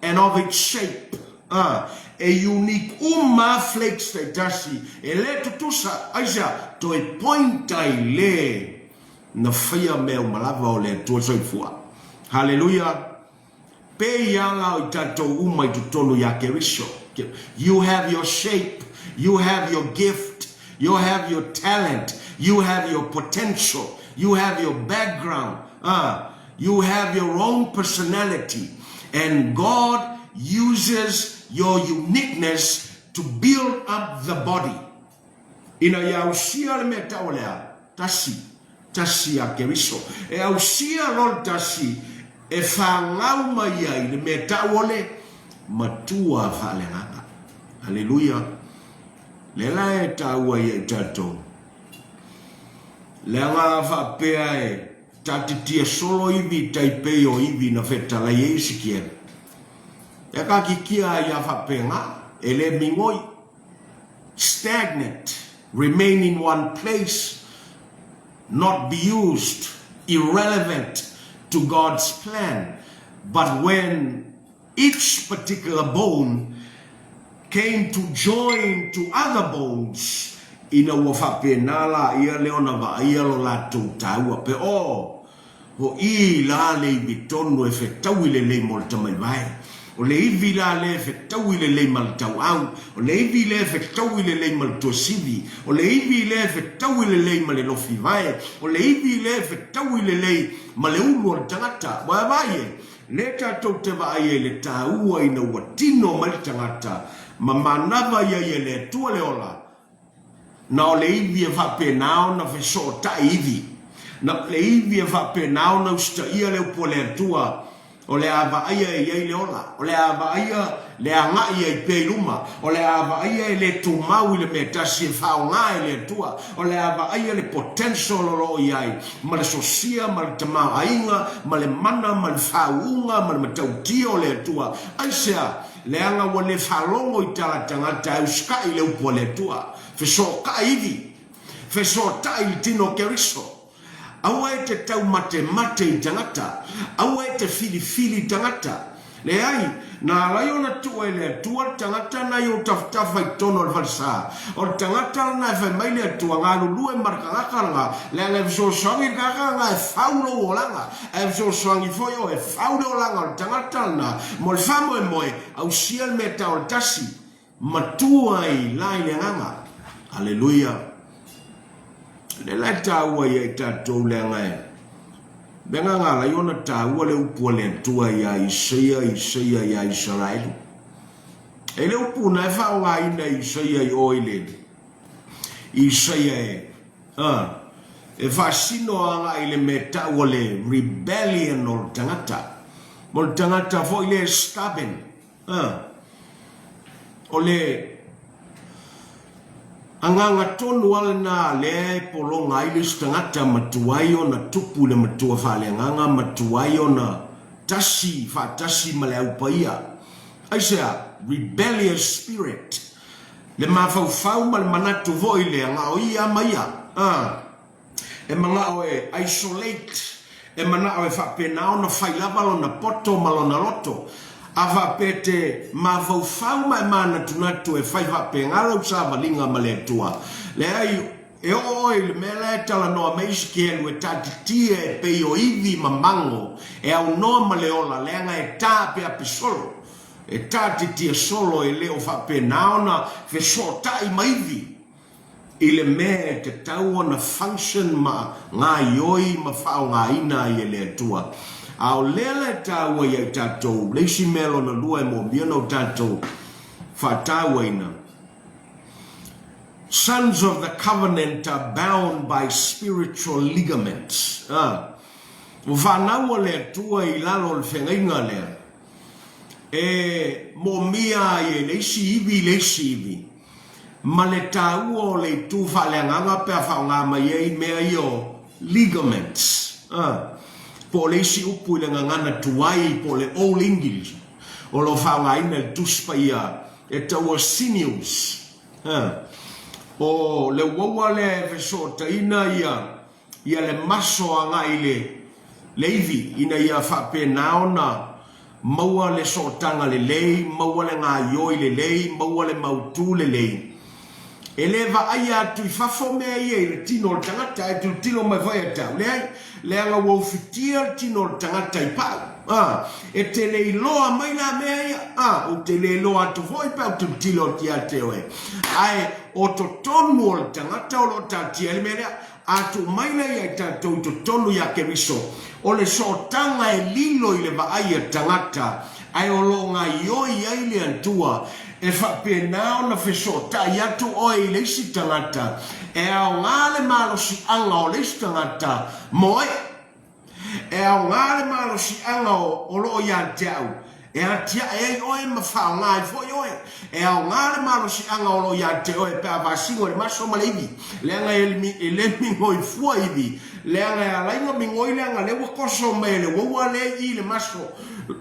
and of its shape, ā, e unique uma a flakes taitasi, e le tutusa, aisea, toe point ai le na faia mea uma lava o le Atua Soifua. Haleluia! Pei ala o i tatou uma i totonu ia Keriso. You have your shape, you have your gift, you have your talent, you have your potential, you have your background, ā, You have your own personality and God uses your uniqueness to build up the body. Ina ia ausia le mea tau o le a? Tasi. Tasi a Keriso. E ausia loa le tasi e fangau mai ai le mea tau o le matua faaleagaga. Haleluia. Lea la e taua ia i tatou. Leaga a faapea e Tatitia solo ivi tai pei o ivi na fetalai ai Esekiele. E akakikia ai a faapena, e le migoi. Stagnant, remain in one place, not be used, irrelevant to God's plan, but when Each particular bone came to join to other bones ina ua faapena la ia lea ona vaaia lo latou taua pe o ho i la le ivi tonu e fetaui lelei mo le tamaivae, o le ivi la lea e fetaui lelei ma le tauau, o le ivi lea e fetaui lelei ma le tuasivi, o le ivi lea e fetaui lelei ma le lofivae, o le ivi lea e fetaui lelei ma le ulu o le tagata. Ua e vaai e? Lea tatou te vaai ai le taua ina ua tino mai le tagata ma manava ia ia le Atua le ola, na o le ivi e faapena ona fesootai ivi, na o le ivi e faapena ona usitaia le upu a le Atua, o le a vaaia e iai le ola, o le a vaaia le agai ai pea i luma, o le a vaaia e le tumau i le mea tasi e faaaoga e le Atua, o le a vaaia le potential o lo o i ai, ma le sosia, ma le tamaoaiga, ma le mana, ma le faauuga, ma le matautia o le Atua. Aisea? Leaga ua le faalogo i tala tagata e usikai i le upu a le Atua. Fesootai ivi. Fesootai i le tino o Keriso. Aua e te taumatemate i tagata. Aua e te filifili tagata. Leai, na ala ai ona tuu e le Atua le tagata na i ou tafatafa i totonu o le falesa. O le tagata lena e fai mai le Atua, galulue ma le tagata lena, leaga e fesoasoani le tagata lena e fau lou olaga, ae fesoasoani foi oe e fau le olaga o le tagata lena mo le faamoemoe, ausia le mea tau o le tasi. Matua ai la i le agaga. Aleluia. Lea la e taua ia i tatou leaga e mea nga ala ai ona taua le upu a le Atua ia Isaia, Isaia ia Isaraelu. E le upu na e faaaogaina e Isaia i o i le Isaia e a e faasino agai i le mea tau o le rebellion o le tagata. Mo le tagata foi le stubborn. A. O le agaga tonu lava lena lea e pologa ai le isi tagata ma tuai ona tupu i le matua faaleagaga ma tuai ona tasi faatasi ma le Au Paia. Aisea? Rebellious spirit. Le mafaufau ma le manatu foi lea na o ia ma ia. A. E manao e isolate, e manao e faapena ona fai lava lona poto ma lona loto. A faapea e te mafaufau ma e manatunatu e fai faapena lau savaliga ma le Atua, leai, e oo oe i le mea la e talanoa mai isi kelu e taatitia e pei o ivi ma mago e aunoa ma le ola leaga e taapeape solo, e taatitia solo e le o faapena ona fesootai ma ivi i le mea e tatau ona function ma gaoioi ma faaaogaina ai e le Atua. A o lea la e taua ia i tatou le isi mea lona lua e moomia ona o tatou faatauaina, Sons of the covenant are bound by spiritual ligaments. A, ua fanau a le Atua i lalo o le feagaiga lea e moomia ai e le isi ivi i le isi ivi ma le taua o le itu faaleagaga pe a faaaoga mai ai mea ia o ligaments, a, po o le isi upu i le gagana tuai po o le Old English o lo o faaaogaina i le Tusi Paia e taua sinews, a, o le uaua lea e fesootaina ia ia le maso agai i le le ivi ina ia faapena ona maua le sootaga lelei, maua le gaioi lelei, maua le mautu lelei. E le vaaia atu i fafo mea ia i le tino o le tagata, ae tilotilo mai foi ia te au. Leai, leaga ua ufitia le tino o le tagata i pau. A, e te le iloa mai la mea ia. A, ou te le iloa atu foi pe a ou tilotilo atu ia te oe. Ae o totonu o le tagata o lo o taatia ai le mea lea. A tuu mai lea ia i tatou i totonu ia Keriso, o le sootaga e lilo i le vaai a tagata, ae o lo o gaioi ai le Atua, e faapena ona fesootai atu oe i le isi tagata, e aoga le malosiaga o le isi tagata mo oe. E aoga le malosiaga o lo o ia te au e atiae ai oe ma faaaoga ai foi oe. E aoga le malosiaga o lo o ia te oe pe a vasino i le maso ma le ivi, leaga e le migoi fua ivi, leaga e ala ai ona migoi leaga lea ua koso mai e le uaua lea i i le maso,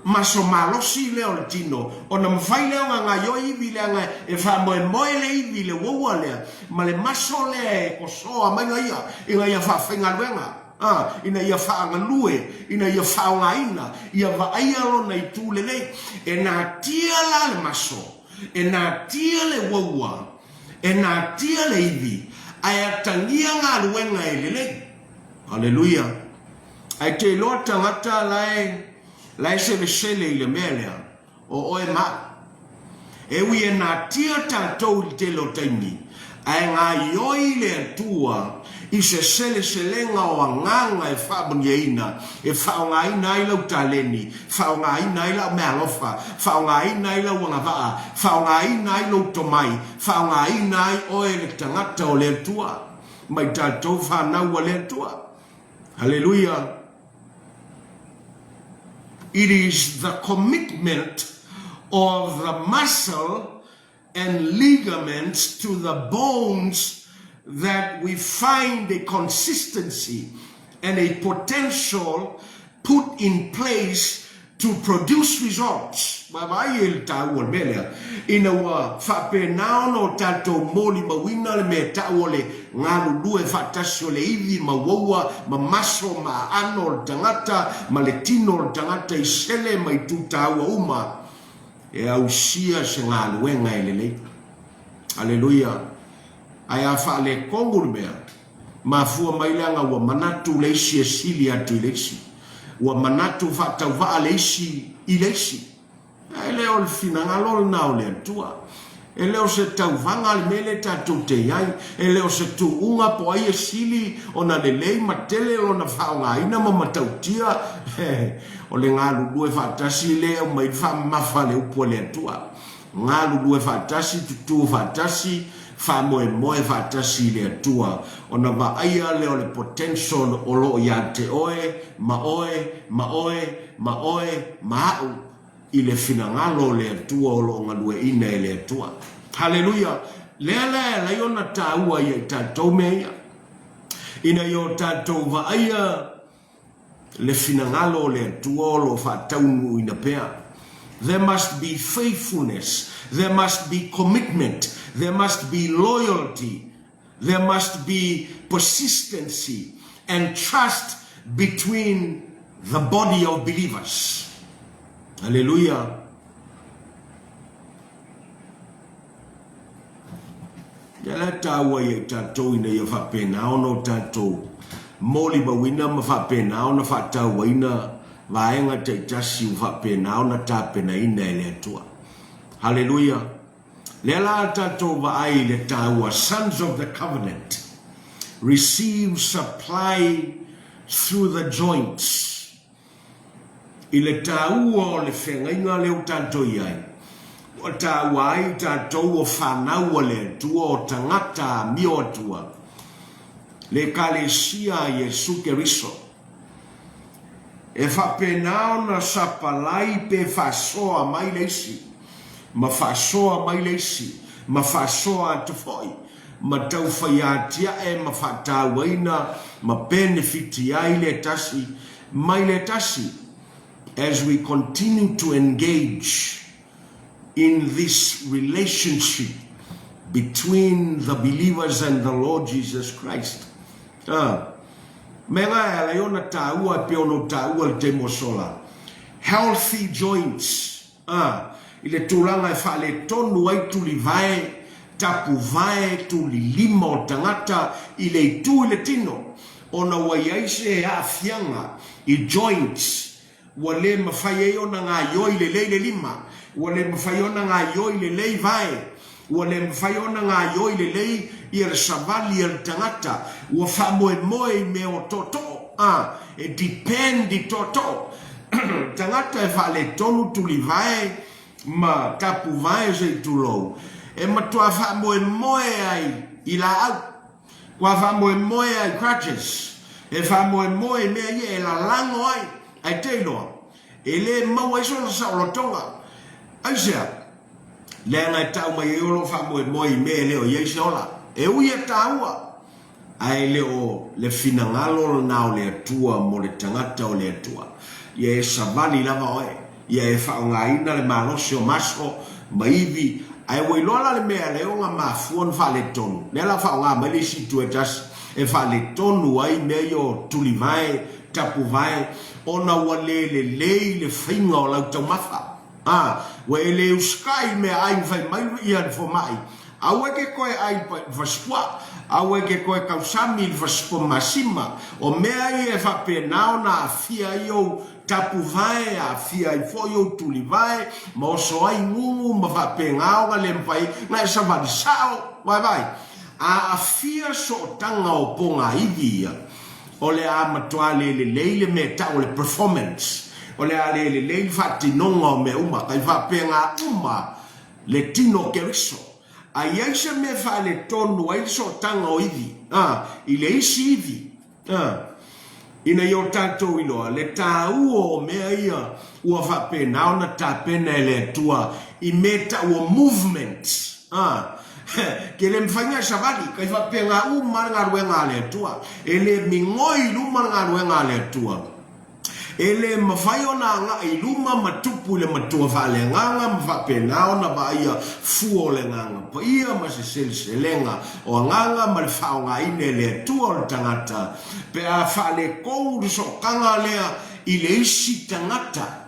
maso malosi lea o le tino, ona mafai lea ona gaioi ivi leaga e faamoemoe le ivi i le uaua lea ma le maso lea e kosoa mai ia ina ia faafaigaluega. ā, ina ia faagalue, ina ia faaaogaina, ia vaaia lona itu lelei. E natia la le maso, e natia le uaua, e natia le ivi, ae atagia galuega e lelei. Aleluia! Ae te iloa tagata la e, la e selesele i le mea lea. O oe ma au. E ui e natia tatou i le tele o taimi, ae gaioi le Atua i se seleselega o agaga e faamanuiaina, e faaaogaina ai lau taleni, faaaogaina ai lau meaalofa, faaaogaina ai lau agavaa, faaaogaina ai lou tomai, faaaogaina ai oe le tagata o le Atua, mai tatou fanau a le Atua. Haleluia! It is the commitment of the muscle and ligaments to the bones that we find a consistency and a potential put in place to produce results. Vaavaai i le taua o le mea lea, ina ua faapena ona o tatou molimauina le mea e tau o le galulue faatasi o le ivi ma uaua ma maso ma aano o le tagata ma le tino o le tagata i sele ma itu taua uma e ausia se galuega e lelei. Aleluia! Ae a faaletonu le mea, Mafua mai leaga ua manatu le isi e sili atu i le isi. Ua manatu faatauvaa le isi i le isi. E le o le finagalo lena o le Atua. E le o se tauvaga le mea lea tatou te i ai. E le o se tuuga po o ai e sili ona lelei ma tele lona faaaogaina ma matautia. O le galulue faatasi lea e aumai le faamamafa a le upu a le Atua. Galulue faatasi, tutū faatasi, faamoemoe faatasi i le Atua, ona vaaia lea o le potential o lo o ia te oe, ma oe, ma oe, ma oe, ma a'u, i le finagalo o le Atua o lo o galueaina e le Atua. Haleluia! Lea la e alai ona taua ia i tatou mea ia, ina ia o tatou vaaia le finagalo o le Atua o lo o faataunuuina pea. There must be faithfulness, there must be commitment, there must be loyalty, there must be persistency and trust between the body of believers. Aleluia! Lea la e taua ia i tatou ina ia faapena ona o tatou molimauina ma faapena ona faatauaina vaega taitasi ua faapena ona tapenaina e le Atua. Haleluia! Lea la a tatou vaai i le taua Sons of the Covenant receive supply through the joints i le taua o le feagaiga lea ua tatou i ai, ua taua ai tatou o fanau a le Atua, o tagata amio Atua, le Ekalesia a Iesu Keriso. E faapena ona sapalai pe faasoa mai le isi, ma faasoa mai le isi, ma faasoa atu foi, ma taufai atiae ma faatauaina ma penefiti ai le tasi mai le tasi as we continue to engage in this relationship between the believers and the Lord Jesus Christ. A mea nga e ala ai ona taua e pei ona ou taua i le taimi ua sola, healthy joints, a i le tulaga e faaletonu ai tulivae, tapuvae, tulilima o tagata i le itu i le tino, ona ua i ai se aafiaga i joints Ua le mafai ai ona gaioi lelei le lima, ua le mafai ona gaioi lelei vae, ua le mafai ona gaioi lelei ia le savali a le tagata, ua faamoemoe i mea o tootoo, a, e depend i tootoo. Tagata e faaletonu tulivae ma tapuvae se i tulou, e matua faamoemoe ai i laau. Kua faamoemoe ai crutches, e faamoemoe i mea ia e lalago ai, ae te iloa, e le maua ai sona saolotoga. Aisea? Leaga e tau mai ai o lo o faamoemoe i mea e le o i ai se ola. E ui e taua, ae le o le finagalo lena o le Atua mo le tagata o le Atua. Ia e savali lava oe. Ia e faaaogaina le malosi o maso ma ivi, ae ua iloa la le mea lea ona mafua ona faaletonu. Lea la faaaoga mai le isi itu e tasi e faaletonu ai mea ia o tulivae, tapuvae, ona ua le lelei le faiga o lau taumafa. A, ua e le usikai i meaai ua fai mai ia le fomai, aua e ke koe ai i le fasipua, aua e ke koe tausami i le fasipua masima. O mea ia e faapena ona aafia ai ou Tapuvae, aafia ai foi ou tulivae, ma oso ai gugu ma faapena ona le mafai na e savali sao, vaevae. Aafia sootaga o pogaivi ia, o le a matua le lelei le mea e tau o le performance, o le a le lelei le faatinoga o mea uma, kai faapena uma le tino o Keriso. A i ai se mea e faaletonu ai le sootaga o ivi, a, i le isi ivi, A. Ina ia o tatou iloa le taua o mea ia ua faapena ona tapena e le Atua i mea tau o movements. A. Ke le mafai ona e savali, kai faapena uma lava le galuega a le Atua. E le migoi i luma le galuega a le Atua. E le mafai ona agai i luma ma tupu i le matua faaleagaga ma faapena ona vaaia fua o le Agaga Paia ma se seleselega o agaga ma le faaaogaina e le Atua o le tagata pe a faaletonu le sootaga lea i le isi tagata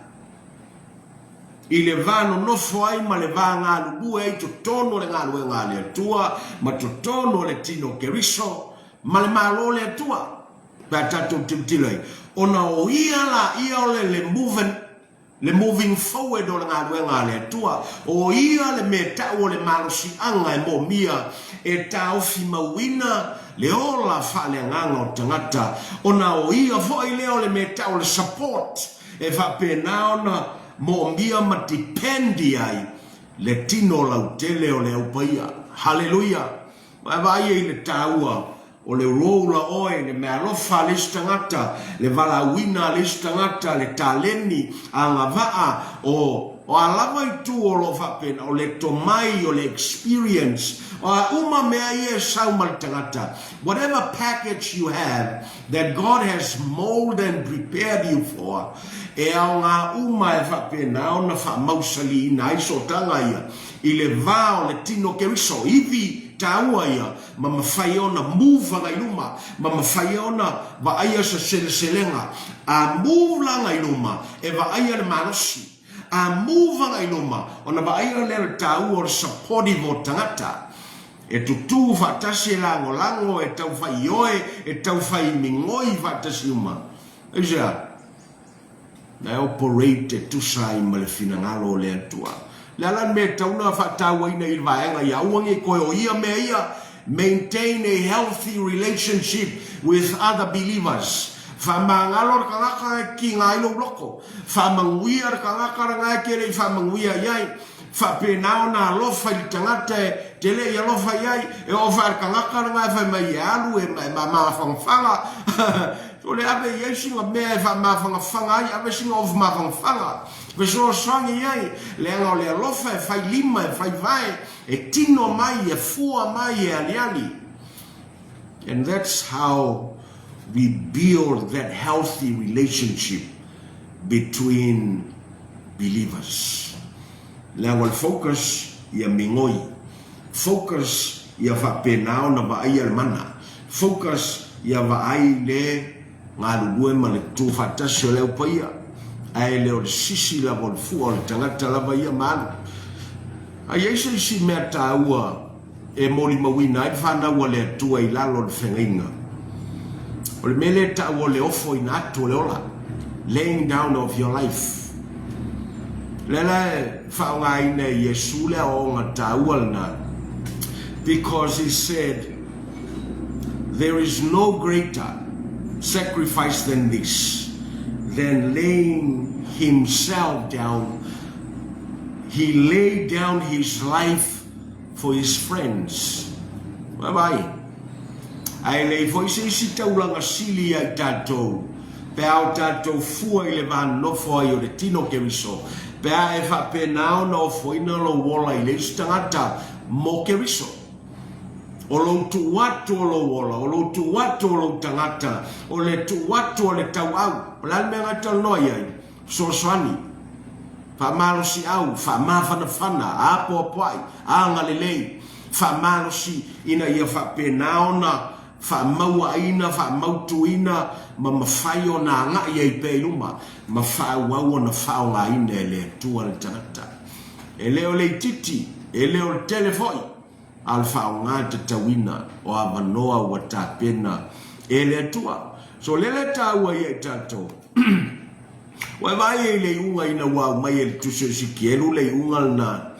i le va nonofo ai ma le va galulue ai totonu o le galuega a le Atua ma totonu o le tino o Keriso ma le Malo o le Atua. Pe a tatou tilotilo ai, ona o ia la ia o le le moving, le moving forward o le galuega a le Atua. O ia le mea tau o le malosiaga e moomia e taofimauina le ola faaleagaga o tagata, ona o ia foi lea o le mea tau o le support e faapena ona moomia ma depend i ai le tino lautele o le Au Paia. Haleluia! Vaavaai ai i le taua O le roll a oe, le meaalofa a le isi tagata, le valaauina a le isi tagata, le taleni, agavaa, o o a lava itu o lo o faapena, o le tomai, o le experience, o a uma mea ia e sau ma le tagata, whatever package you have that God has mold and prepared you for, e aoga uma e faapena ona faamausaliina ai sootaga ia i le va o le tino Keriso, ivi taua ia ma mafai ai ona move agai luma, ma mafai ai ona vaaia se seleselega. A move la agai luma, e vaaia le malosi. A move agai luma, ona vaaia lea le taua o le supportive o tagata. E tutū faatasi, e lagolago, e taufaioe, e taufai migoi faatasi uma. Aisea? Na e operate e tusa ai ma le finagalo o le Atua. Le a la le mea e tatau ona faatauaina i le vaega ia aua ne i toe o ia mea ia, maintain a healthy relationship with other believers. Faamagalo le tagata e kiga ai lou loto. Faamanuia le tagata lena e te le i faamanuia i ai. Faapena ona alofa i le tagata e te le i alofa i ai. E oo foi i le tagata lena e fai mai e alu e mafanafana. O le ave i ai sina mea e faamafanafana ai, ave sina ofu mafanafana, fesoasoani i ai, leaga o le alofa e fai lima, e fai vae, e tino mai, e fua mai, e aliali. And that's how we build that healthy relationship between believers. Leaga o le focus ia migoi, focus ia faapena ona vaaia le mana, focus ia vaai le galulue ma le tutu faatasi o le au paia, ae le o le sisi lava o le fua o le tagata lava ia ma alu. A i ai se isi mea taua e molimauina ai le fanau a le Atua i lalo o le feagaiga. O le mea lea e taua o le ofoina atu o le ola, laying down of your life. O lea la e faaaogaina e Iesu le aoaoga taua lena, because he said, there is no greater sacrifice than this, than laying himself down. He laid down his life for his friends. Bye bye. Ae lei foi se isi taulaga sili ia i tatou, pe a o tatou fua i le va nofo ai o le tino Keriso, pe a e faapena ona ofoina lou ola i le isi tagata mo Keriso. O lou tuu atu o lou ola, o lou tuu atu o lou tagata, o le tuu atu o le tauau. O le a le mea na e talanoa i ai? Fesoasoani, faamalosiau, faamafanafana, apoapoai, agalelei, faamalosi ina ia faapena ona faamauaina, faamautuina ma mafai ona agai ai pea i luma ma faaauau ona faaaogaina e le Atua le tagata. E le o le itiiti, e le o le tele foi, a o le faaaoga tatauina o avanoa ua tapena e le Atua. So, o lea la e taua ia i tatou. Ua e vaai ai i le iuga ina ua aumai e le Tusi o Esikielu le iuga lena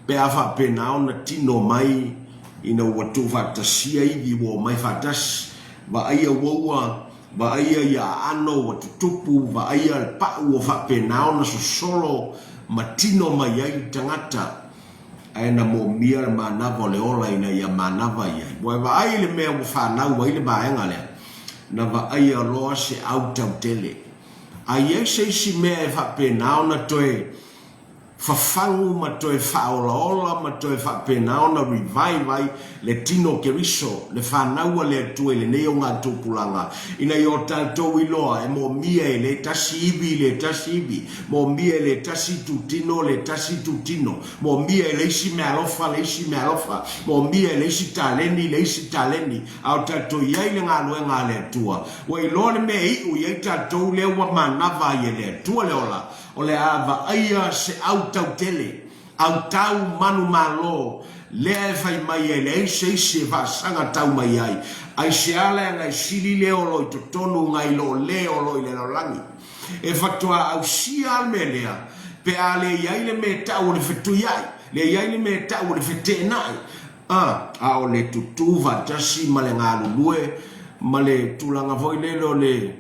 pe a faapena ona tino mai ina ua tuufaatasia ivi ua omai faatasi, vaaia uaua, vaaia ia aano ua tutupu, vaaia le pau ua faapena ona sosolo ma tino mai ai le tagata, ae na moomia le manava o le ola ina ia manava i ai. Ua e vaai i le mea ua fanau ai le vaega lea, na vaaia loa se autautele. A i ai se isi mea e faapena ona toe fafagu ma toe faaolaola ma toe faapena ona revive ai le tino o Keriso, le fanau a le Atua i lenei ogatupulaga, ina ia o tatou iloa e moomia e le tasi ivi i le tasi ivi, moomia e le tasi itutino le tasi itutino, moomia e le isi meaalofa le isi meaalofa, moomia e le isi taleni le isi taleni, a o tatou i ai le galuega a le Atua. Ua iloa le mea e iu i ai tatou lea ua manava ai e le Atua le ola, o le a vaaia se autautele, autau manumalo, lea e fai mai e leai se isi e faasaga tau mai ai, aisea leaga e sili le o lo i totonu nai lo le o lo i le lalolagi. E faatoa ausia a le mea lea, pe a le i ai le mea e tau o le fetuiai, le i ai le mea e tau o le feteenai, a, a o le tutū faatasi ma le galulue ma le tulaga foi lele o le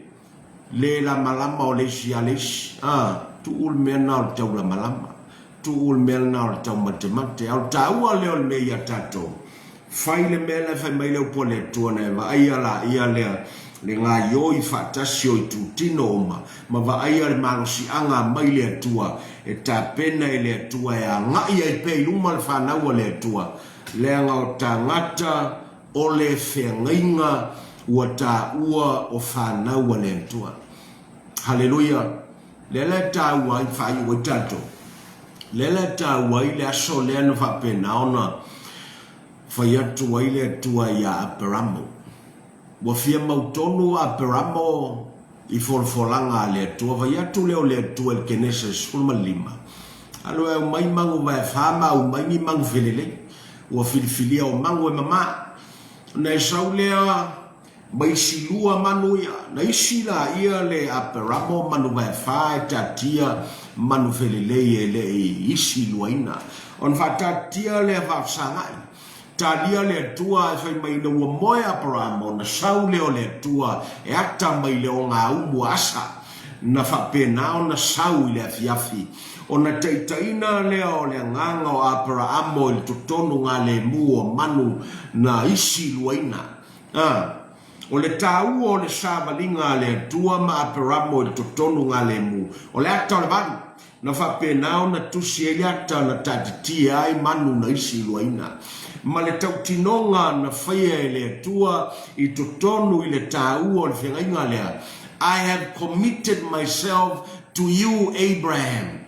le lamalama o le isi ia le isi, a, tuu le mea lena o le taulamalama, tuu le mea lena o le taumatemate. A o le taua lea o le mea ia tatou, fai le mea lea fai mai le upu a le Atua na e vaaia laia lea le gaioi faatasi o itutino uma ma vaaia le malosiaga mai le Atua e tapena e le Atua e agai ai pea i luma le fanau a le Atua, leaga o tagata o le feagaiga ua taua o fanau a le Atua. Haleluia! Lea la e taua ai, faaiu ai tatou. Lea la e taua ai le aso lea na faapena ona fai atu ai le Atua iā Aperamo. Ua fia mautonu Aperamo i folafolaga a le Atua, fai atu lea o le Atua i le Kenese 15, Alu e aumai magu vaefa ma aumai ni magu felelei. Ua filifilia o magu e mamā. Ona e sau lea ma isi lua manu ia. Na isi laia le Aperamo manu vaefa e taatia manu felelei e le i isi luaina. Ona faataatia lea faafesagai. Talia le Atua ae fai mai ina ua moe Aperamo ona sau lea o le Atua e ata mai le ogaumu a Asa. Na faapena ona sau i le afiafi. Ona taitaiina lea o le agaga o Aperaamo i le totonu galemu o manu na isi luaina. A. O le taua o le savaliga a le Atua ma Aperamo i le totonu galemu, o le ata o le valu. Na faapena ona tusi ai le ata na taatitia ai manu na isi luaina. Ma le tautinoga na faia e le Atua i totonu i le taua o le feagaiga lea, I have committed myself to you, Abraham.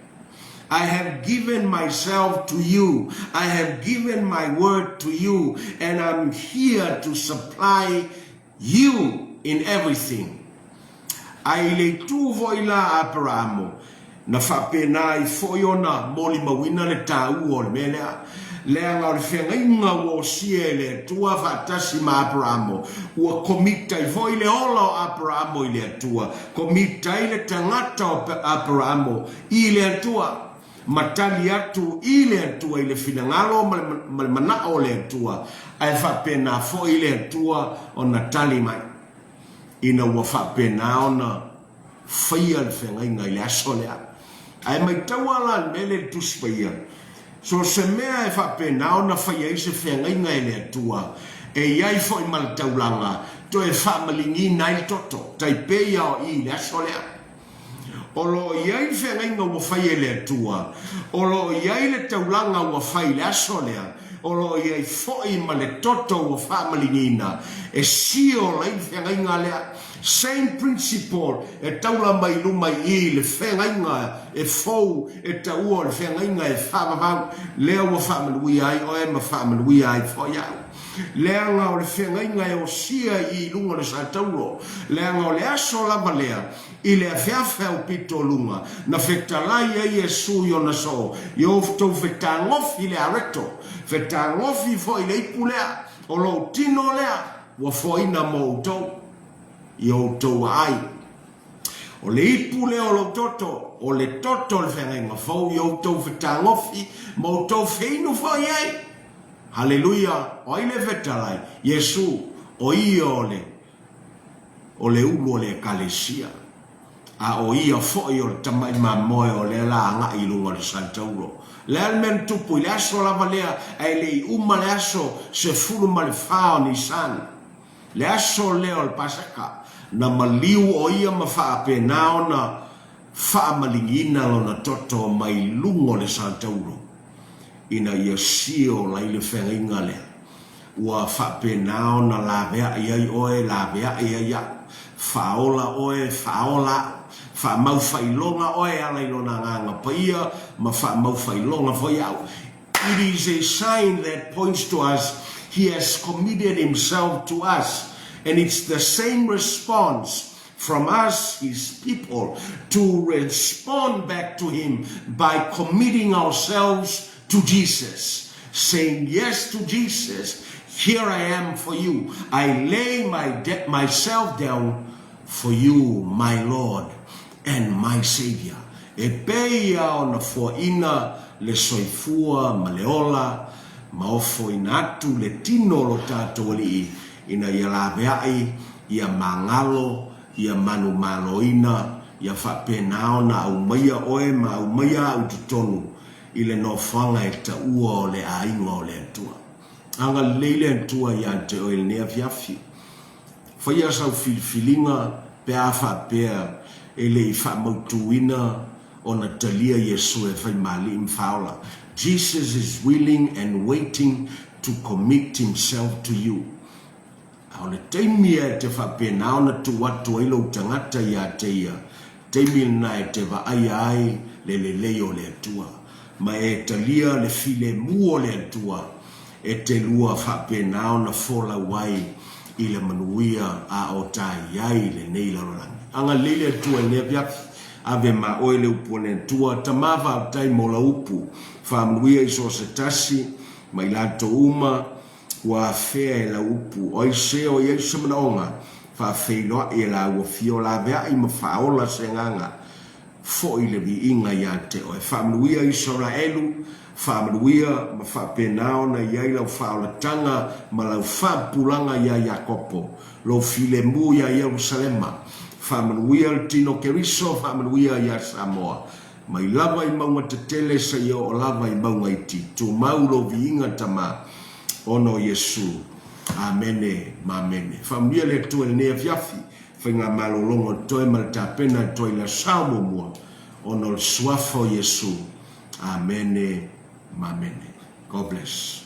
I have given myself to you, I have given my word to you, and I'm here to supply you in everything. Ae i le itu foi la a Aperaamo, na faapena ai foi ona molimauina le taua o le mea lea, leaga o le feagaiga ua osia e le Atua faatasi ma Aperaamo, ua komita ai foi le ola o Aperaamo i le Atua, komita ai le tagata o Aperaamo i le Atua, ma tali atu i le Atua i le finagalo ma le manao o le Atua, ae faapena foi le Atua ona tali mai, ina ua faapena ona faia le feagaiga i le aso lea. Ae maitaua la le mea lea i le Tusi Paia, so o se mea e faapena ona faia ai se feagaiga e le Atua, e i ai foi ma le taulaga, toe faamaligiina ai le toto, tai pei a o i i le aso lea. O lo o i ai le feagaiga ua fai e le Atua, o lo o i ai le taulaga ua fai i le aso lea, o lo o i ai foi ma le toto ua faamaligiina, e seal ai le feagaiga lea. Same principle e taula mai luma i i le feagaiga e fou e taua o le feagaiga e faavavau, lea ua faamanuia ai oe ma faamanuia ai foi au. Leaga o le feagaiga e osia i i luga o le sataulo, leaga o le aso lava lea i le afeafe aupito o luga, na fetalai ai Iesu i ona soo, i outou fetagofi le areto, fetagofi foi le ipu lea, o lou tino lea ua foaina mo outou, i outou aai. O le ipu lea o lou toto, o le toto o le feagaiga fou, i outou fetagofi ma outou feinu foi ai. Haleluia! O ai le fetalai? Iesu, o ia o le o le ulu o le Ekalesia, a o ia foi o le tamai mamoe o lea la agai i luga o le Santaulo. O le a le mea na tupu i le aso lava lea ae le i uma le aso 14 o Nisani, le aso lea o le Paseka, na maliu o ia ma faapena ona faamaligiina lona toto mai luga o le Santaulo ina ia seal ai le feagaiga lea. Ua faapena ona laveai ai oe, laveai ai au. Faaola oe, faaola au. Faamau faailoga oe e ala i Lona Agaga Paia, ma faamau faailoga foi au. It is a sign that points to us He has committed Himself to us, and it's the same response from us, His people, to respond back to Him by committing ourselves to Jesus, saying yes to Jesus, here I am for you, I lay my de- myself down for you, my Lord and my Savior. E pei ia ona foaina le soifua ma le ola, ma ofoina atu le tino o lo tatou Alii ina ia laveai, ia magalo, ia manumaloina, ia faapena ona aumaia oe ma aumaia au i totonu i le nofoaga e taua o le aiga o le Atua. Agalelei le Atua ia te oe i lenei afiafi. Faia sau filifiliga pe a faapea e le i faamautuina ona talia Iesu e fai ma Alii ma Faaola. Jesus is willing and waiting to commit himself to you. A o le taimi e te faapena ona tuu atu ai lou tagata ia te ia, taimi lena e te vaaia ai le lelei o le Atua, ma e talia le filemu o le Atua, e te lua faapena ona folau ai i le manuia a o ta i ai i lenei lalolagi. Agalelei le Atua i lenei afiafi. Ave ma oe le upu a le Atua. Tama faafetai mo lau upu. Faamanuia i so o se tasi. Ma i latou uma ua afea e lau upu, o ai se o i ai se manaoga, faafeiloai e laua fia o laveai ma faaola se agaga foi le viiga ia te oe. Faamanuia Isaraelu, faamanuia ma faapena ona i ai lau faaolataga ma lau faapupulaga iā Iakopo, lou filemu iā Ierusalema. Faamanuia le tino Keriso, faamanuia iā Samoa. Mai lava i mauga tetele seia oo lava i mauga iti. Tumau lou viiga Tama, ona o Iesu. Amene ma amene. Faamanuia le Atua i lenei afiafi. Faigamalologa o toe ma le tapena e toe i le sao muamua ona o le Suafa o Iesu. Amene ma amene. God bless.